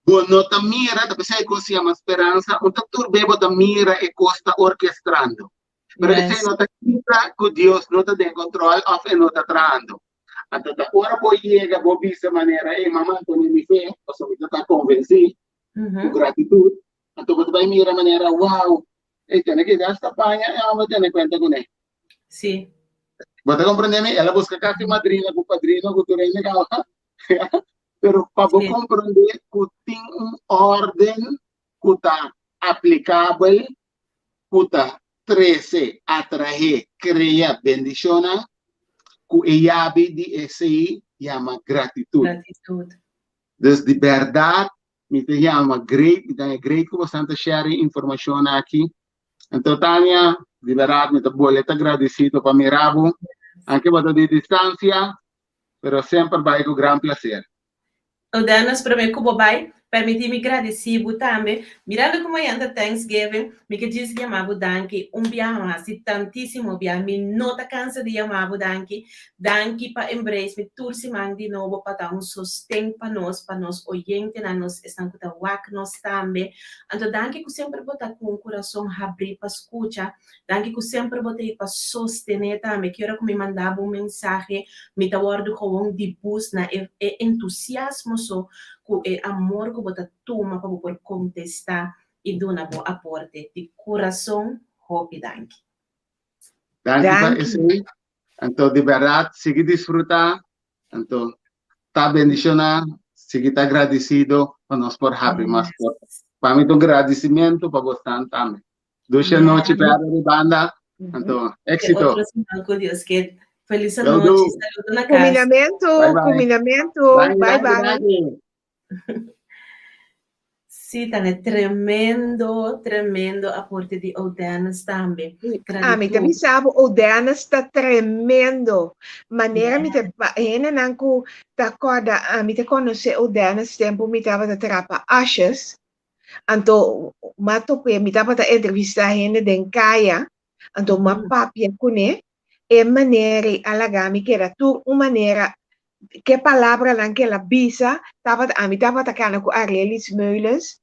bo no ta mira ta p'esei kos se yama speransa un ta tur be bo ta mira e kos ta orkestrando pero esei no ta kita ku Dios no ta den kontrol òf e no ta trahando. Anto ta ora bo yega bo bisa manera e mama Antonio mi fe, pasobra mi ta ta konvensí ku gratitut, anto bo ta bai mira manera wow, e tene ke gasta paña e hòmber tene kuenta kuné. Sí. Bo ta komprendé mi? El a buska kasi madrina ku padrino ku tur hende kaba. Pero pa bo komprendé ku tin un órden ku ta aplikabel ku ta trese, atraé, krea bendishonnan, ku e yabi di esei yama gratitut. Gratitut. Dus di bèrdat mi ta yama great, mi ta haña great ku bosan ta share e informashon aki. Anto Tania, di bèrdat mi ta bole ta gradisido pa mira bo, anke bo ta di distansia, pero semper bai ku gran plaser. Odanos, promé ku bo bai, permití mi gradisí bo tambe. Mirando ku mañana ta Thanksgiving, mi ke djis yama bo danki un biaha mas i tantísimo biaha. Mi no ta kansa di yama bo danki. Danki pa embrace mi tur siman di nobo pa ta un sosten pa nos, pa nos oyentenan, nos esnan ku ta wak nos tambe. Anto danki ku semper bo ta ku un kurason habrí pa skucha. Danki ku semper bo ta ei pa sostené tambe. Ki ora ku mi manda bo un mensahe, mi ta wòrdu gewoon di bus na e e entusiasmo so ku e amor ku bo ta tuma pa bo por kontestá i duna bo aporte. Di kurason, hopi danki. Danki pa Danki. esei. Anto di bèrdat sigui disfrutá. Anto ta bendishoná, sigui ta gradisido pa nos por habri mas porta. Pa mi ta un gradisimentu pa bosnan tambe. Dusha nochi pera di banda. Anto, éxito. Otro siman ku Dios ke. Feliz nochi. Saludo na kas. Kuminamentu, kuminamentu. Bye bye. Sí, Tane, tremendo, tremendo aporte di Odanis tambe. Ami ta bisa bo, Odanis ta tremendo. Manera mi ta, hendenan ku ta kòrda, ami ta konosé Odanis tempu mi tabata traha pa Ashes. Anto m'a top'é, mi tabata entrevistá hende den kaya, anto m'a papia kuné, e manera ei a laga mi keda tur un manera, ke palabranan ku el a bisa tabata, ami tabata kana ku Arelis Meulens,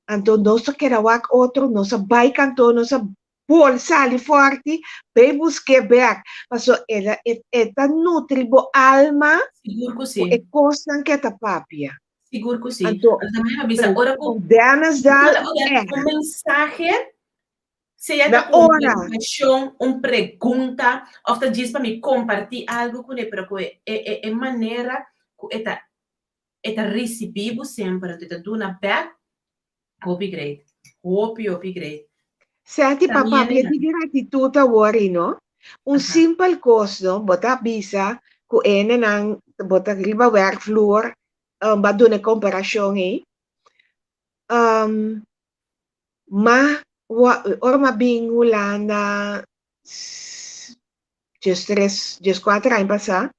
anto nos a keda wak otro, nos a bai kantor, nos a bol sali forti, bai busk'é bèk, pasobra el a e ta nutri bo alma Sigur ku ku sí. e kosnan ku e ta papia. Sigur ku sí. Anto, Anto mi a bisa, ora ku Dennis Daal ora eh. un mensahe, sea Na ta ku un ora. preokupashon, un pregunta, òf ta djis pa mi kompartí algu kuné, pero ku e e e manera ku e ta e ta risibí bo semper, anto e ta duna bèk, hopi great. Hopi, hopi great. Seti pa También papia ella. di gratitud awor i no. Un Aha. simpel kos no, bo ta bisa ku hendenan bo ta riba werkvloer, um, bo a duna e komparashon ei. Um, ma wa, ora mi a bin Hulanda djestres, djeskuater aña pasá,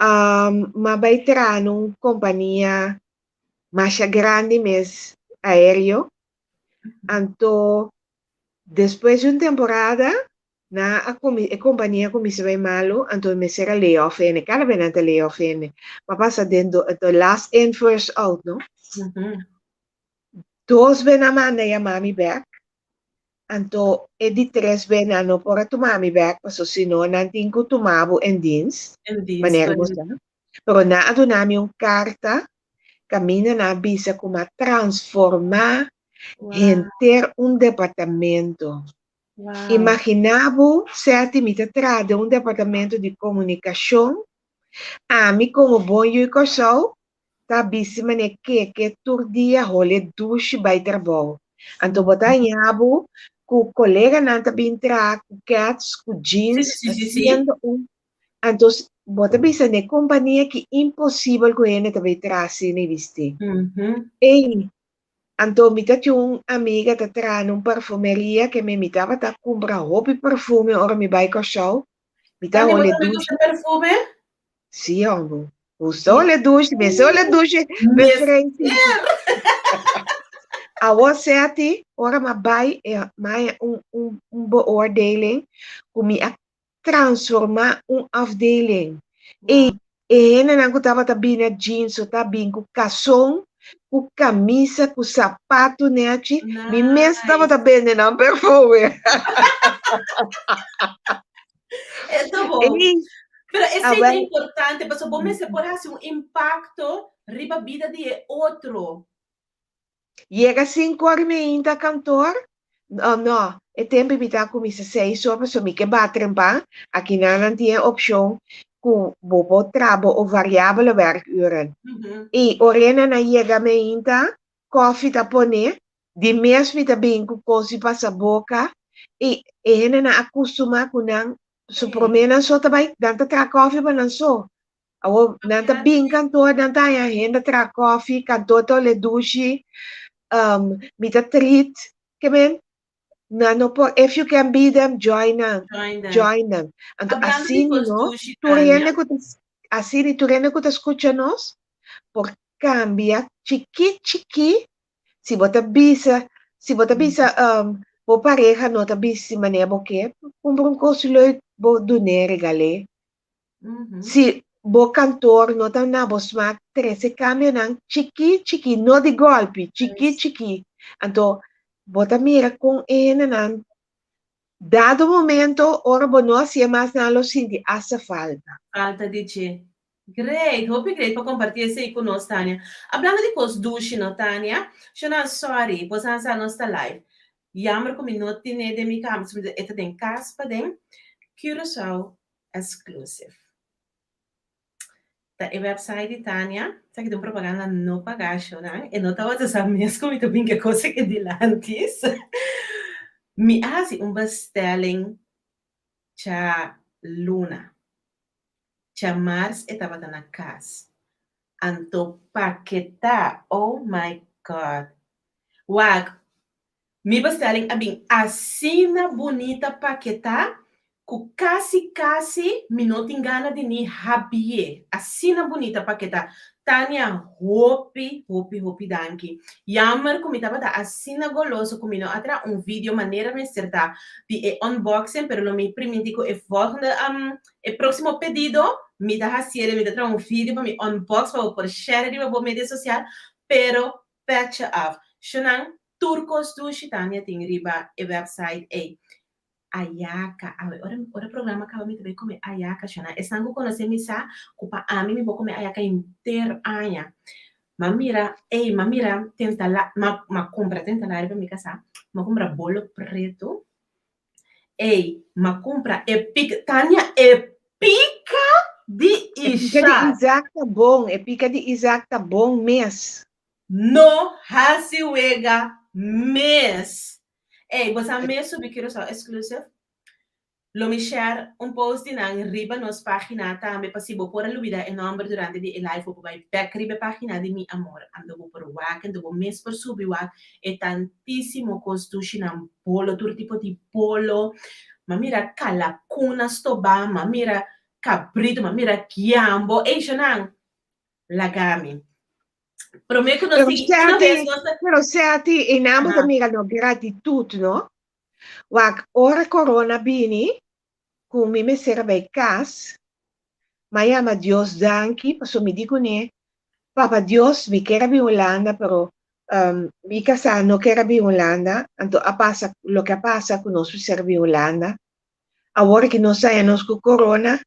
um, mi a bai traha na un kompania masha grandi mes aéreo. Anto despues di un temporada nan a kumi e kompania a kuminsá bai malu, anto mester a lay off hende, kada bes nan ta lay off hende. M'a pasa den do the last in first out no. Dos bes nan manda yama mi bèk, anto e di tres bes nan no por a tuma mi bèk pasobra si no nan tin ku tuma bo en dienst, En dienst, manera bo sa. Pero nan a duna mi un karta kaminda nan a bisa ku m'a transformá henter un departamento. Imaginá bo, Seti, mi ta traha den un departamento di komunikashon, ami komo bon yu di Kòrsou ta bisti manera keke tur dia hole dushi bai trabou. Anto bo ta haña bo ku koleganan ta bin traha ku kèts, ku jeans, hasiendo un Anto bo ta bisa n'e kompania ki imposibel ku hende ta bai traha asina i bisti. Ey, anto mi ta tin un amiga ta traha na un parfumeria ke mi mi tabata kumpra hopi perfume ora mi bai Kòrsou. Mi ta Tani, bo hole tambe dushi. gusta perfume? Sí, hombo. Gusta ole dushi, mester ole dushi, Mester! Awor Seti, ora m'a bai, e m'a haña un, un, un beoordeling ku mi a transformá un afdeling. E e hendenan ku tabata bini a jeans o ta bin ku kason, ku kamisa, ku sapatu nechi, mi mes tabata Nice. bende nan perfume. E ta bon. Ei, Pero esei ta awel, importante, pasobra bo mester por hasi un impakto riba bida di e otro. Yega sinkor mi ainda kantor? No, no, e tempu mi ta kuminsá seis or pasobra mi ke ba trempan. Akinan nan tin e opshon ku bo por traha bo o variabele werkuren. I ora nan a yega mi ainda, kòfi ta pone, di mes mi ta bin ku kos di pasa boka i e hendenan a kustumá ku nan su promé nan so ta bai, nan ta traha kòfi pa nan so. Awor nan ta bin kantoor, nan ta haña hende traha kòfi, kantoor ta ole dushi, mi ta treat, ke men, nan no por, if you can be them, join nan, Join them. join them. Anto Hablando di asina kos no, dushi, tur Tania. hende ku ta, asina tur hende ku ta skucha nos por kambia chikí chikí, si bo ta bisa, si bo ta bisa bo pareha no ta bisti manera bo ke, kumpra un kos leuk bo dun'é, regal'é. Si bo kantor no ta na bo smak, trese kambionan chikí chikí, no di gòlpi, chikí chikí. Anto bo ta mira kon e hendenan dado momento ora bo no hasié mas nan lo sinti asta falta. Falta di dje. Great, hopi great pa kompartí esei ku nos, Tania. Hablando di kos dushi no, Tania, Shona, sorry, bo sa sa nos ta live. Jammer ku mi no tine den mi kamer, e ta den kas paden. Curaçao Exclusive. Ta e website di Tania. Esaki ta un propaganda no pagá, shownan. E no tabata sa mes ku mi ta bin ku e kos aki dilantis. Mi a hasi un bestelling dja luna. Dja mars e tabata na kas. Anto paketá, oh my God. Wak, Mi bestelling a bin asina bunita paketá ku kasi kasi mi no tin gana di ni habié. Asina bunita paketá. Tania, hopi, hopi, hopi danki. Jammer ku mi tabata asina goloso ku mi no a traha un video manera mester ta di e unboxing, pero lo mi priminti ku e volgende, e próksimo pedido mi ta hasié, mi ta traha un video pa mi unbox pa bo por share riba bo media sosial, pero Petje af. Shunan, tur kos dushi Tania tin riba e website ei. Ayaka, awe ora ora programa kaba mi ta bai kome ayaka shunan. Esnan ku konosé mi sa ku pa ami mi por kome ayaka henter aña. M'a mira, ei, m'a mira tentala, m'a m'a kumpra tentala riba mi kasá, m'a kumpra bolo pretu. Ei, m'a kumpra e pik, Tania, e pika di E pika di Ishak. Isaac ta bon, e pika di Isaac ta bon mes. No hasi wega mes. Ey, bo sa mes subi Curaçao Exclusive? Lo mi share un post di nan riba nos pagina tambe pa si bo por a lubida e nomber durante di e live bo por bai bek riba e pagina di Mi Amor anto bo por wak anto bo mes por subi wak e tantisimo kos dushinan bolo tur tipo di bolo m'a mira kalakuna stobá m'a mira kabrito m'a mira kiambo ey shonan laga mi Promé ku nos Pero sigui, una vez Seti, nos ta... pero Seti, e nan bo ta Aha. mira no gratitut, no? Wak, ora corona bini, ku mi mester a bai kas, m'a yama Dios danki, pasobra mi di kuné, Papa Dios, mi ker a bin Hulanda, pero um, mi kasá no ker a bin Hulanda, anto a pasa loke a pasa ku nos mester a bin Hulanda. Awor ki nos haña nos ku corona,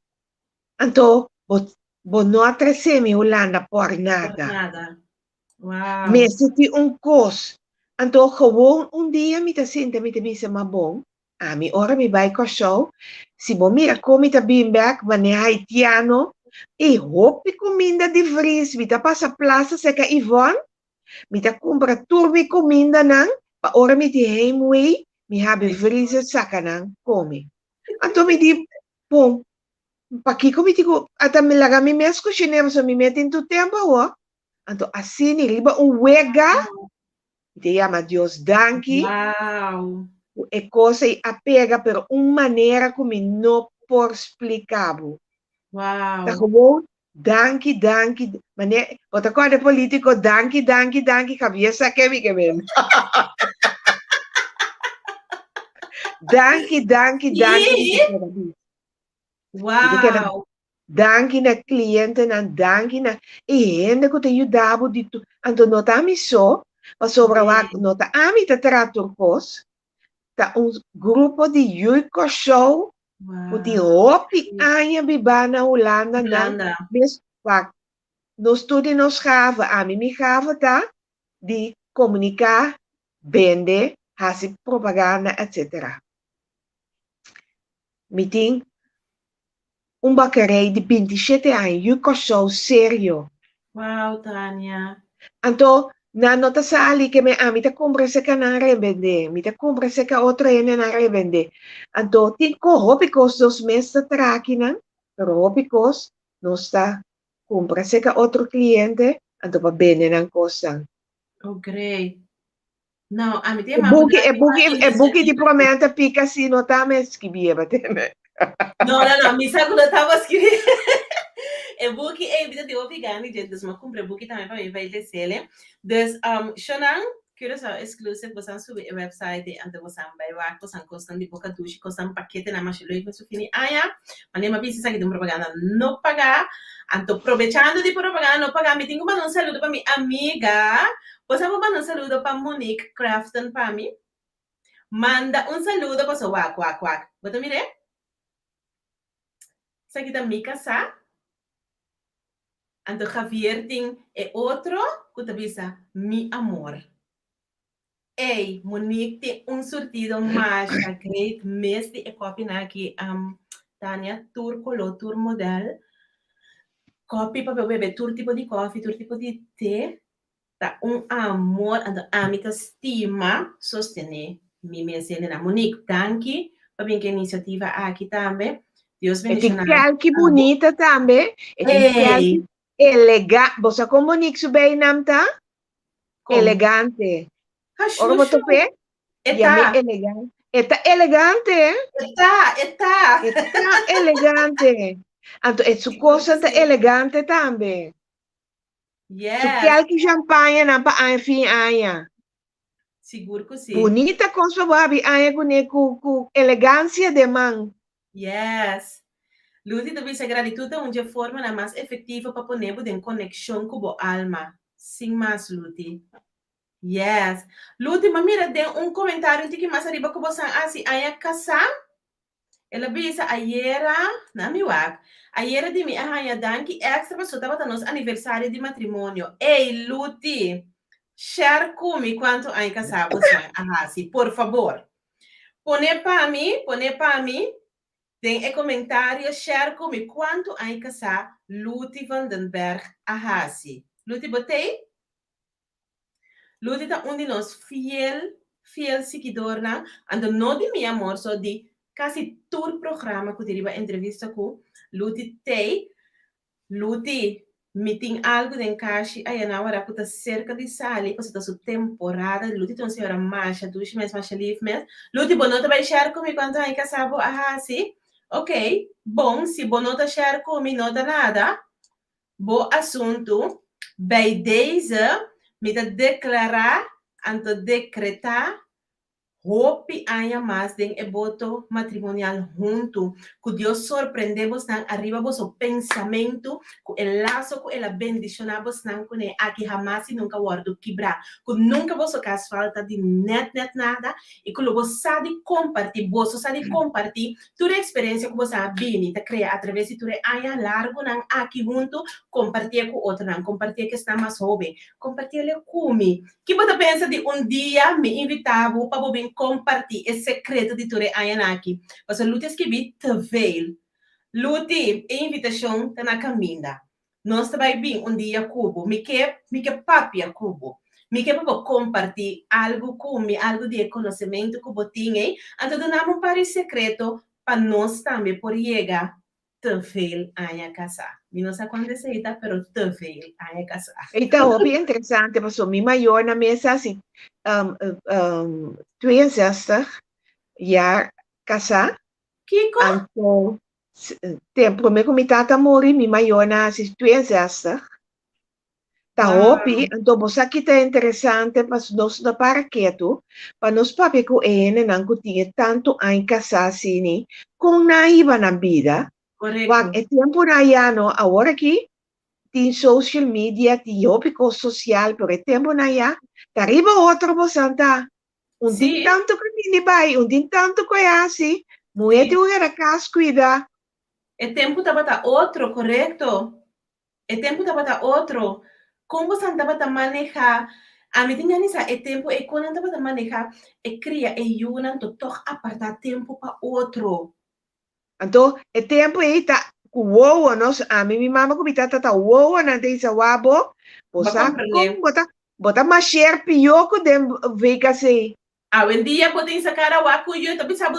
Anto bo bo no a trese mi Hulanda por Por nada. nada. Wow. Mester tin un kos. Anto gewoon un dia mi ta sinta mi ta bisa ma bon, ami ora mi bai Kòrsou, si bo mira kon mi ta bin bèk manera haitiano, e hopi kuminda di vris, mi ta pasa plasa serka Yvonne, mi ta kumpra tur mi kumindanan pa ora mi tin heimwee mi habri vriezer saka nan kome. Anto mi di, bon, Pakiko mi tin ku ata mi laga mi mes kushiné pasobra mi mes tin tur tempu awor. Anto asina riba un wega mi ta yama Dios danki Wow. ku e kos ei a pega pero un manera ku mi no por splika bo. Wow. Ta gewoon. Danki, danki, mane, bo ta kòrda e polítiko, danki, danki, danki, Javier sa ke mi ke men. Danki, danki, danki. Mi ta keda bisa. Mi ta keda Wow! Danki na klientenan, danki na e hende ku ta yuda bo di tur, anto no ta ami so, pasobra wak no ta ami ta traha tur kos, ta un grupo di Yu Kòrsou ku tin hopi aña bibá na Hulanda nan mes wak nos tur di nos gave, ami mi gave ta di komuniká, bende, hasi propaganda etsetera. Mi tin un bakerij di bintishete aña, yu Kòrsou serio. Wow, Tania. Anto, nan no ta sali ke me ami ta kumpra seka nan rebendé, mi ta kumpra seka otro hende nan rebendé. Anto, tin ko hopi kos nos mes ta traha akinan, pero hopi kos nos ta kumpra seka otro kliente, anto pa bende nan kosnan. Oh, great. No, ami te E yama buki, e danki pa buki, e buki di inisiativa. promé ta pika si no ta me skibie ba tene. No, no, no, mi sa ku no taba skibí. E buki ei mi ta tin hopi gana di dje, dus mi a kumpra e buki tambe pa mi bai lesele. Dus, um, shownan Curaçao Exclusive, bosan subi e website ei anto bosan bai wak bosan kosnan di boka dushi, kosnan paketenan masha leuk pa su fini aña. Manera mi a bisa esaki ta un propaganda no pagá. Anto probechando di propaganda no pagá mi tin ku manda un saludo pa mi amiga Bo sa por manda un saludo pa Monique Crafton pa mi? Manda un saludo paso wak wak wak. Bo ta mir'é? Esaki ta mi kasá. Anto Javier tin e otro ku ta bisa mi amor. Ey, Monique tin un surtido masha great mes di e kopinan aki. Um, Tania, tur koló, tur modèl. Kopi pa bo bebe tur tipo di kofi, tur tipo di te. Ta un amor, anto ami ta stima sostené mi mes hendenan. Monique, danki pa bin ku e inisiativa aki tambe. Dios E tin bendishoná kelki abo. bunita tambe. E tin kelki Ey! elega. Bo sa kon Monique su beinam ta? Kon? Elegante. Ha Ora bo shushu. top'é, E yam'é ta. elegante. E ta elegante. E ta, e ta. E ta elegante. Anto e su Sigur ku kosnan ta sí. elegante tambe. Su Yes. kelki champañanan pa aña fin aña. Sigur ku sí. Bunita kos pa bo habi aña kuné ku ku elegansia den man. Yes. Lucy ta bisa gratitud ta un dje formanan mas efektivo pa pone bo den konekshon ku bo alma. Sin mas, Luty. Yes. Luty, m'a mira den un komentario un tiki mas ariba ku bo san hasi aña kasá. El a bisa, Ayera, na mi wak, ayera di mi a haña danki èkstra pasobra tabata nos aniversario di matrimonio. Ey, Luty, share ku mi kuantu aña kasá bo san a hasi, por fabor. Pone pa mi, pone pa mi den e komentario, share ku mi kuantu aña kasá Luty van den Berg a hasi. Luty, bo t'ei? Luty ta un di nos fiel, fiel siguidornan, anto no di Mi Amor so, di kasi tur programa ku tin riba entrevista ku Luty t'ei. Luty, mi tin algu den kashi ayaná wara ku ta serka di sali pasobra ta su temporada. Luty ta un señora masha dushi mes, masha lif mes. Luty, bo no ta bai share ku mi kuantu aña kasá bo a hasi? Okey, bon, si bo no ta share ku mi no ta nada. Bo asuntu, bij deze mi ta deklará anto dekretá hopi aña mas den e boto matrimonial huntu, ku Dios sorprendé bosnan ariba boso pensamentu, ku e laso ku El a bendishoná bosnan kuné aki hamas i nunka wòrdu kibrá, ku nunka boso kas falta di nèt nèt nada, i ku lo bo sa di kompartí, boso sa di kompartí Tur e eksperensia ku boso a bini ta krea atraves di tur e aña largunan aki huntu, kompartié ku otronan, kompartié ku esnan mas hóben, kompartiéle ku mi. Ki bo ta pensa di un dia mi invitá bo pa bo bin kompartí e sekreto di tur e añanan aki? Pasobra Luti a skibí te veel. Luti, e invitashon ta na kaminda. Nos ta bai bin un dia ku bo. Mi ke, mi ke papia ku bo. Mi ke pa bo kompartí algu ku mi, algu di e konosementu ku bo tin ei. Anto duna mi un par di sekreto pa nos tambe por yega te veel aña kasá. Mi no sa kuantu esei ta, pero te veel aña kasá. Ei ta hopi interesante pasobra mi mayornan mes a hasi 62 jaar kasá. Kiko? Anto. Tempu promé ku mi tata muri, mi mayornan a hasi 62. Ta hopi, anto bo sa ki ta interesante pa nos no para ketu, pa nos papia ku e hendenan ku tin e tantu aña kasá asini, kon nan a hiba nan bida. Wak, e tempunan ya no, awor aki tin social media, tin hopi kos sosial, pero e tempunan ya ta riba otro bosan ta. Un tin tantu ku bini bai, un tin tantu ku e hasi, muhé tin ku keda kas kuida. E tempu tabata otro, korekto. E tempu tabata otro. Kon bosan tabata maneha? Ami tin gana di sa e tempu ei kon nan tabata maneha e kria e yunan to tog aparta tempu pa otro. Anto e tempu ei ta ku wowo nos, ami, mi mama ku mi tata ta wowo nan ta bisa wak bo, bo Bo sa komprende. kon bo ta bo ta masher pió ku den VKC. Awendia bo tin sa kara wak ku yu ta bisa bo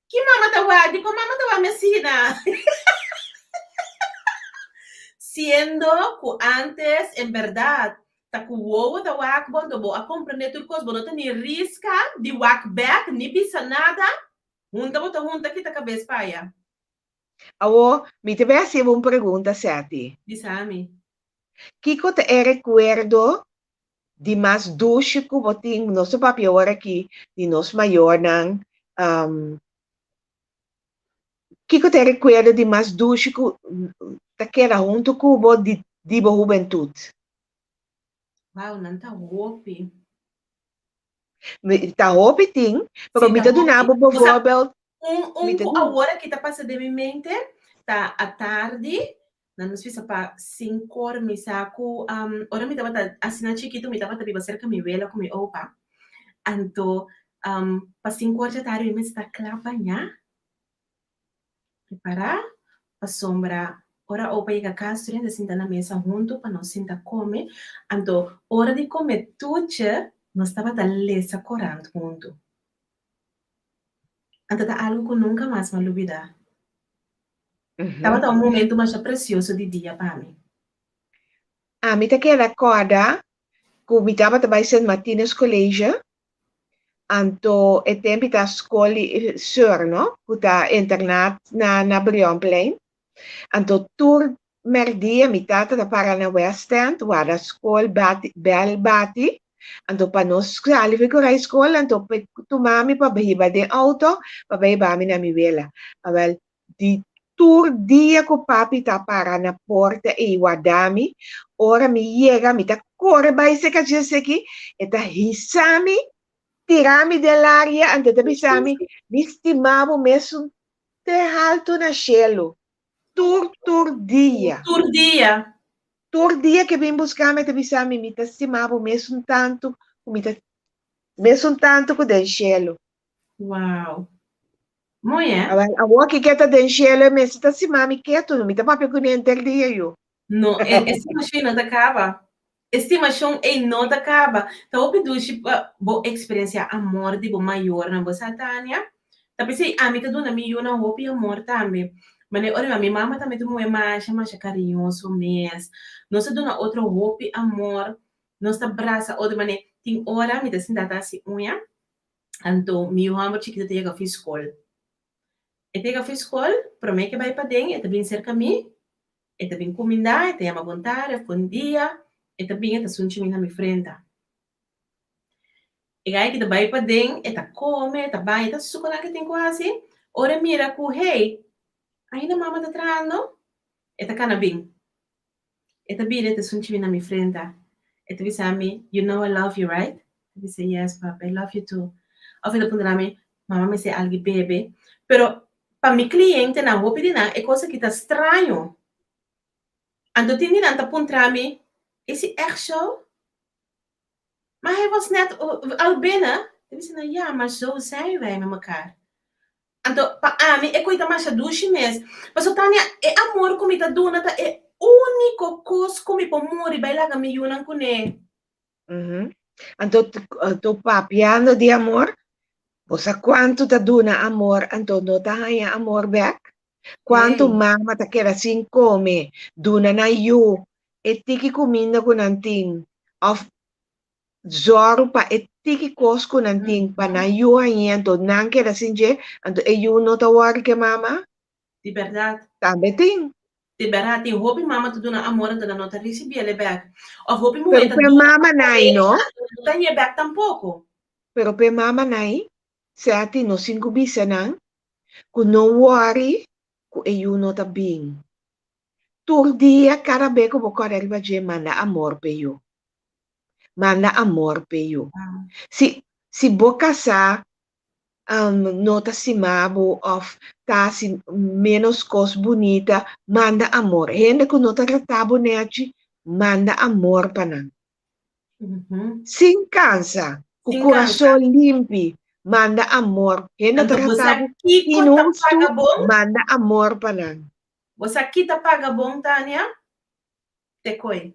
Ki mama ta wak? Dikon mama ta wak mi asina? Siendo ku antes en bèrdat ta ku wowo ta wak bo, anto bo a komprendé tur kos, bo no ta ni riska di wak bèk ni bisa nada, hunta bo ta hunta kita kabes pa aya. Awor, mi ta bai hasi bo un pregunta, Seti. Bisa mi. Kiko ta e rekuerdo di mas dushi ku bo tin, nos ta papia ora aki di nos mayornan, kiko ta e rekuerdo di mas dushi ku ta keda huntu ku bo di di bo hubentut? Wow, nan ta hopi. Ta hopi tin, pero Sí, mi ta ta duna hopi. bo Bo sa, bijvoorbeeld, Un mi un ta ku duna. awor aki ta pasa den mi mente ta atardi, nan nos bisa pa sinkor mi sa ku ora mi tabata asina chikitu mi tabata biba serka mi wela ku mi opa, anto pa sinkor djatardi mi mester ta kla bañá, prepará pasobra ora opa yega kas tur hende sinta na mesa huntu pa nos sinta kome, anto ora di kome tuchi nos tabata lesa korant huntu. Anto ta algu ku nunka mas m'a lubidá. Tabata un momentu masha presioso di dia pa mi. Ami ta keda kòrda ku mi tabata bai Sint Martinus College, anto e tempu ta skol di sùr no, ku ta internat na na Brionplein. Anto tur Merdia mi tata ta para na West End warda skol bati bel bati anto pa nos sali fi ku rai skol anto pa e tuma mi pa hiba den auto pa bai hiba mi na mi wela. Awel di tur dia ku papi ta para na porta ei warda mi ora mi yega mi ta kore bai seka dje seki e ta hisa mi tira mi den laria anto e ta bisa mi mi stima bo mesun te haltu na shelu Tur, tur dia. Tur dia. Tur dia ke bin buska mi, e ta bisa mi, mi ta stima bo mesun tantu ku mi ta, mesun tantu ku den shelu. Wow. Mooi, hè? Awel, awor ki ke ta den shelu, e mester ta stima mi ketu, mi ta papia kuné henter dia, yu. No, e, e stimashon ei no ta kaba. E stimashon ei no ta kaba. Ta hopi dushi pa bo eksperensiá amor di bo mayornan, bo sa, Tania? Ta p'esei ami ta duna mi yunan hopi amor tambe. Manera ora mi mama tambe ta un muhé masha, masha kariñoso mes. Nos ta duna otro hopi amor, nos ta brasa otro. Manera tin ora mi ta sinta ta hasi uña, anto mi yu hòmber chikitu ta yega fi skol. E ta yega fi skol, promé ke bai paden e ta bin serka mi, E ta bin kumindá, e ta yama bon tardi òf bon dia, e ta bin e ta sunchi mi na mi frenta. E gai ki ta bai paden, e ta kome, e ta baña, e ta suku nan ke tin ku hasi. Ora e mira ku, hey, ainda mama ta trahando, e ta kana bin. E ta bira e ta sunchi mi na mi frenta. E ta bisa mi, you know I love you, right? Mi bisa, yes papa, I love you too. Òf e ta puntra mi, mama mester algu bebe? Pero Pa mi clientenan, hopi di nan e cos aki ta straño. Anto tin di nan ta puntra mi, Is hij echt zo? Maar hij was net al binnen. Ta bisa nan, Ja, maar zo zijn wij met mekaar. Anto pa ami e coi ta masha dushi mes. Pasobra Tania, e amor cu mi ta duna ta e unico cos cu mi por muri bai laga mi yunan cune. Anto, anto papiando di amor, bo sa kuantu ta duna amor, anto no ta haña amor bèk? Kuantu mama ta keda sin kome, duna nan yu e tiki kuminda ku nan tin, òf zòru pa e tiki kos ku nan tin pa nan yu hañ'é, anto nan keda sin dje, anto e yu no ta wòri ku e mama? Di bèrdat. Tambe tin. Di bèrdat tin hopi mama ta duna amor anto nan no ta risibí el e bèk. Òf hopi muhé Pero ta p'e duna mamanan ei no. anto nan no ta hañ'é bèk tampoko. Pero p'e mamanan ei, sea tin nos tin ku bisa nan ku no wòri ku e yu no ta bin. Tur dia kada be ku bo kòrda riba dje manda amor p'e yu. Manda amor p'e yu. Si si bo kasá no ta stima bo òf ta hasi ménos kos bunita, manda amor. Hende ku no ta trata bo nèchi, manda amor pa nan. Sin kansa, ku kurason limpi, manda amor. Hende ta trata bo inhustu, manda amor pa nan. Bo sa ki ta paga bon, Tania? Te koe.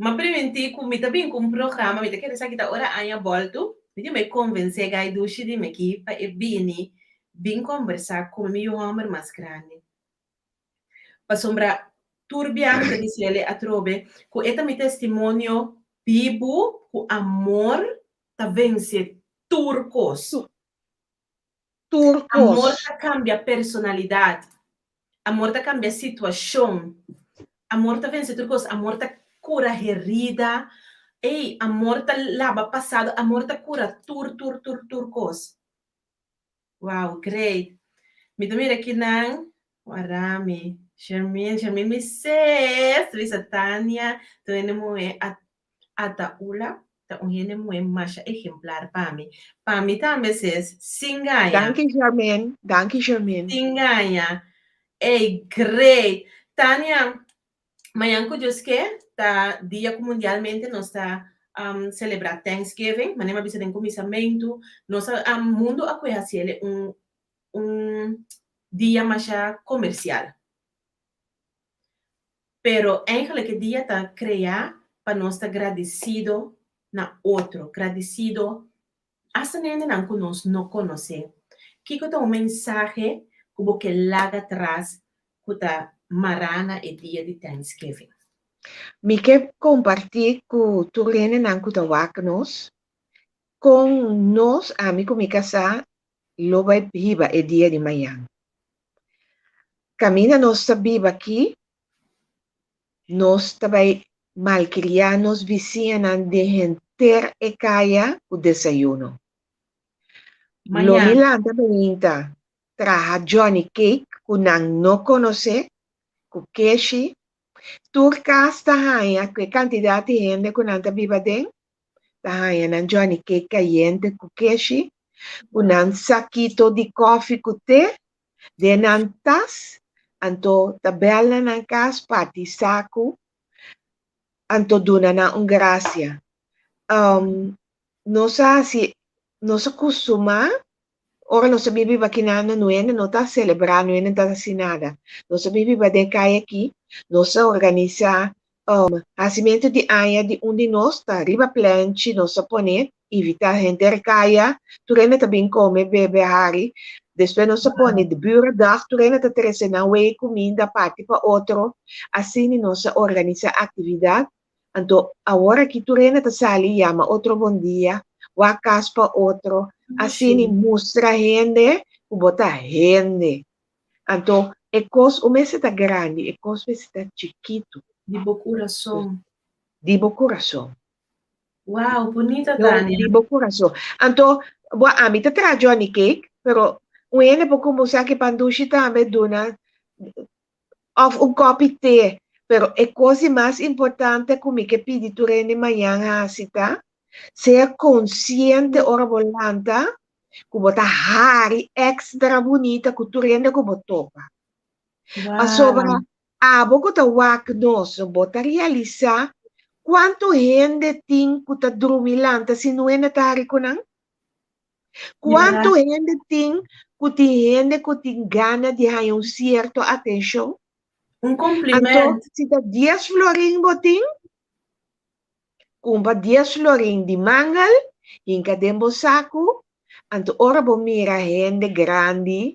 M'a primintí ku mi ta bin ku un programa, mi ta kere esaki ta ora aña bòltu, mi tin bai konvensé Guy Dushi di mi aki pa e bini bin kombersá ku mi yu hòmber mas grandi. Pasobra tur bia mi ta bisa el atrobe ku e ta mi testimonio bibu ku amor ta vense tur kos. Tur Amor kos. ta kambia personalidat. Amor ta kambia situashon. Amor ta vense tur kos. Amor ta kura herida. Ey, amor ta laba pasado. Amor ta kura tur, tur, tur, tur kos. Wow, great. Mi ta mira kinan. Warami. Shermin, Shermin mi sis. Ta bisa Tania, ta un hende muhé a Ataula ta un hende muhé masha ejemplar pa mi. Pa mi tambe sis, sin gaña. Danki Shermin, danki Shermin. Sin gaña. Ey, great. Tania, Mañan ku Dios ke, ta dia ku mundialmente nos ta selebrá Thanksgiving. Manera mi a bisa den kuminsamentu, nos a mundu a kue hasi el un un dia masha komersial. Pero eigenlijk e dia ta kreá pa nos ta gradisido na otro, gradisido Asta nendenan ku nos no konosé. Kiko ta un mensahe ku bo ke laga tras ku ta mará na e dia di Thanksgiving? Mi ke kompartí ku tur hendenan ku ta wak nos kon nos, ami ku mi kasá, lo bai hiba e dia di mañan. Kaminda nos ta biba aki, Nos ta bai malkriá nos bisiñanan den henter e kaya ku desayuno. Lo mi Mañan. lanta mainta traha Johnny Cake ku nan no konosé, ku keshi. Tur kas ta haña ku e kantidat di hende ku nan ta biba den, ta haña nan Johnny Cake kayente ku keshi, ku nan sakito di kòfi ku te Den nan tas, anto ta bel na nan kas parti saku, anto duna nan un grasia. Um, nos a hasi, nos a kustumá, ora nos a bin biba akinan no hende no ta selebrá, no hende no ta hasi nada. Nos a bin biba den kaya aki, nos a organisá Hasimentu di aña di un di nos ta riba plenchi, nos a pone invitá henter kaya, tur hende ta bin kome, bebe, hari. Despues nos a pone de burendag, tur hende ta trese nan wei kuminda parti pa otro. Asina nos a organisá aktividat. Anto awor aki tur hende ta sali yama otro bon dia, wak kas pa otro. Asina mustra hende ku bo ta hende. Anto e kos un mester ta grandi, e kos mester ta chikitu. Di bo kurason. Di bo kurason. Wow, bunita No, Tania. di bo kurason. Anto, bo ami ta traha Johnny Cake, pero un hende por kuminsá ki pan dushi tambe duna òf un kòpi te. Pero e kos di mas importante ku mi ke pidi tur hende mañan hasi ta, sea konsiente ora bo lanta ku bo ta hari extra bunita ku tur hende ku bo topa. Pasobra abo ku ta wak nos, bo ta realisá kuantu hende tin ku ta drumi lanta sin un hende ta hari ku nan? Kuantu hende tin ku tin hende ku tin gana di haña un sierto atenshon? Un kompliment. Anto, si ta dies florin bo tin, Kumpra dies florin di mangel, hinka den bo saku, anto ora bo mira hende grandi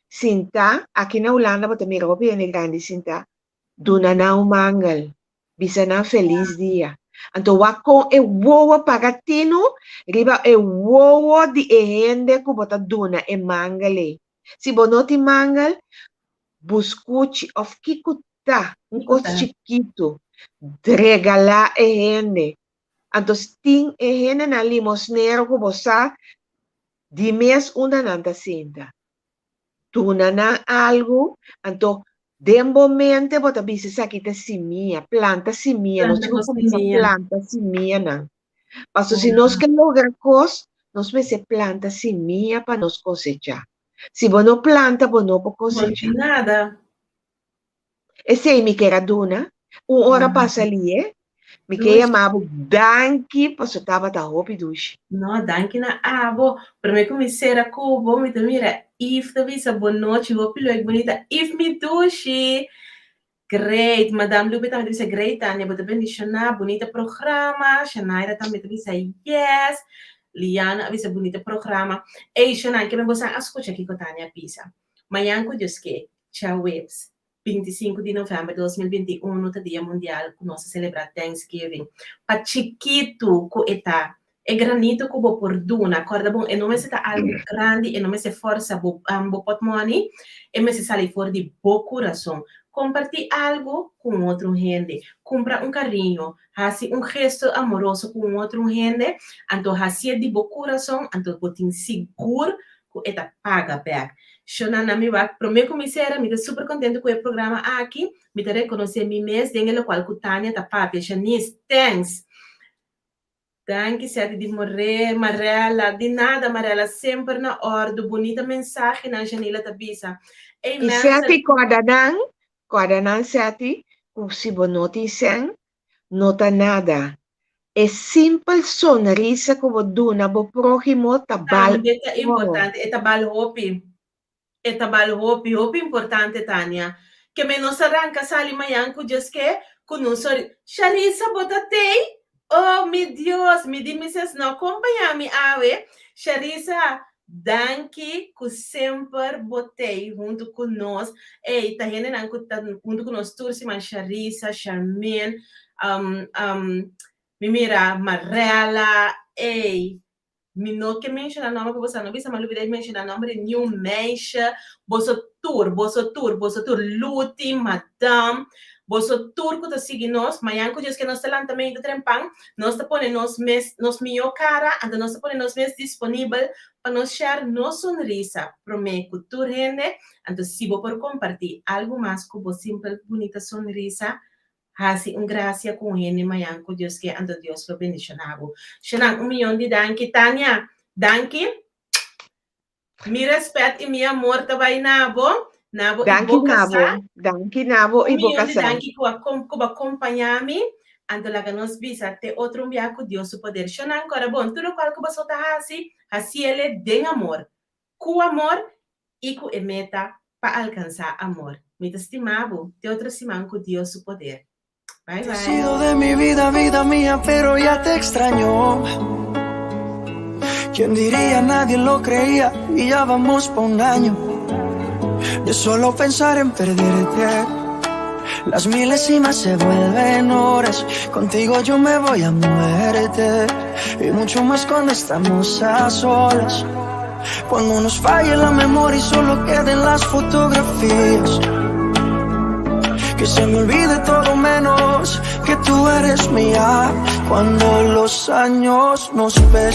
sintá, aki na Hulanda bo ta mira hopi hende grandi sintá, duna nan un mangel, bisa nan felis dia. Anto wak kon e wowo paga tinu riba e wowo di e hende ku bo ta duna e mangel ei. Si bo no tin mangel, buskuchi òf kiko ta, un kos chikitu, regalá e hende. Anto tin e hendenan limosnero ku bo sa di mes unda nan ta sinta. Duna nan algu, anto den bo mente bo ta bisa esaki ta simia, planta simia, nos tin ku kuminsá planta simianan. Paso si nos ke logra kos, nos mester planta simia pa nos kosechá. Si bo no planta, bo no por kosechá. Nada. Esei mi ker a duna. Un ora pasa lié. Mi ke yama bo danki paso tabata hopi dushi. No, danki na abo. Promé ku mi sera ku bo, mi ta mira Yves ta bisa bonochi hopi leuk bunita. Yves mi dushi! Great! Madam Lupe tambe ta bisa great Tania, bo ta bendishoná, bunita programa. Shanaira tambe ta bisa yes. Liana a bisa bunita programa. Ey Shanan, keme bosan a skucha kiko Tania a bisa? Mañan ku Dios ke, djaweps, 25 di novèmber 2021 ta dia mundial ku nos ta selebrá Thanksgiving. Pa chikitu ku e ta, E granito ku bo por duna, kòrda bon, e no mester ta algu grandi, e no mester fòrsa bo bo pòtmòni, e mester sali for di bo kurason. Kompartí algu ku un otro hende, kumpra un kariño, hasi un gesto amoroso ku un otro hende, anto hasié di bo kurason, anto bo tin sigur ku e ta paga bèk. Shona na mi wak, promé ku mi sera, mi ta super kontentu ku e programa aki, mi ta rekonosé mi mes den e lokual ku Tania ta papia. Shanice, thanks! Danki Seti di Moré, Marella, di nada Marella, semper na òrdu, bunita mensahenan Janila ta bisa. Ey I mensen. Seti kòrda nan, kòrda nan Seti, ku si bo no tin sèn, no ta nada. E simpel sonrisa ku bo duna bo próhimo ta bal Tambe ta oro. importante, e ta bal hopi. E ta bal hopi, hopi importante, Tania. Ke men nos a ranka sali mañan ku djes ke ku nun sori. Sharissa, bo ta tei? Oh, mi Dios, mi di mises no kompañá mi awe. Sharissa, danki ku semper bo tei huntu ku nos. Ey, ta hendenan ku ta huntu ku nos tur siman, Sharissa, Charmaine, um, um, mi mira Marella, ey, Mi no ke menshoná nòmber pa boso no bisa, mi a lubidá di menshoná nòmber di niun meisje. Boso tur, boso tur, boso tur, Luti, Madam, boso tur ku ta sigui nos, mañan ku Dios ke nos ta lanta meinta trempan, nos ta pone nos mes, nos mihó kara, anto nos ta pone nos mes disponibel pa nos share nos sonrisa promé ku tur hende. Anto si bo por kompartí algu mas ku bo simpel bunita sonrisa, Hasi un gracia cu un hende mañan cu Dios ke anto Dios lo bendiciona bo. Shenan un miyon di danki. Tania, danki. Mi respet y mi amor ta bay na bo, na bo y Danki bo na bo, casá. danki na bo Un y bo miyon di casá. danki cu a cu bo a compaña mi. Anto laga nos bisa te otro un bia cu Dios su poder. Shenan, cora bon, tur locual cu boso ta hasi, haciele den amor, cu amor i ku e meta pa alkansá amor. Mi ta stima bo te otro siman ku Dios su poder. Bai Te bai. sido de mi vida, vida mía, pero ya te extraño. Quién diría, nadie lo creía y ya vamos pa un año. De solo pensar en perderte, las milésimas se vuelven horas. Contigo yo me voy a muerte y mucho más cuando estamos a solas. Cuando nos falle la memoria y solo queden las fotografías. Que se me olvide todo menos que tú eres mía. Cuando los años nos pesen.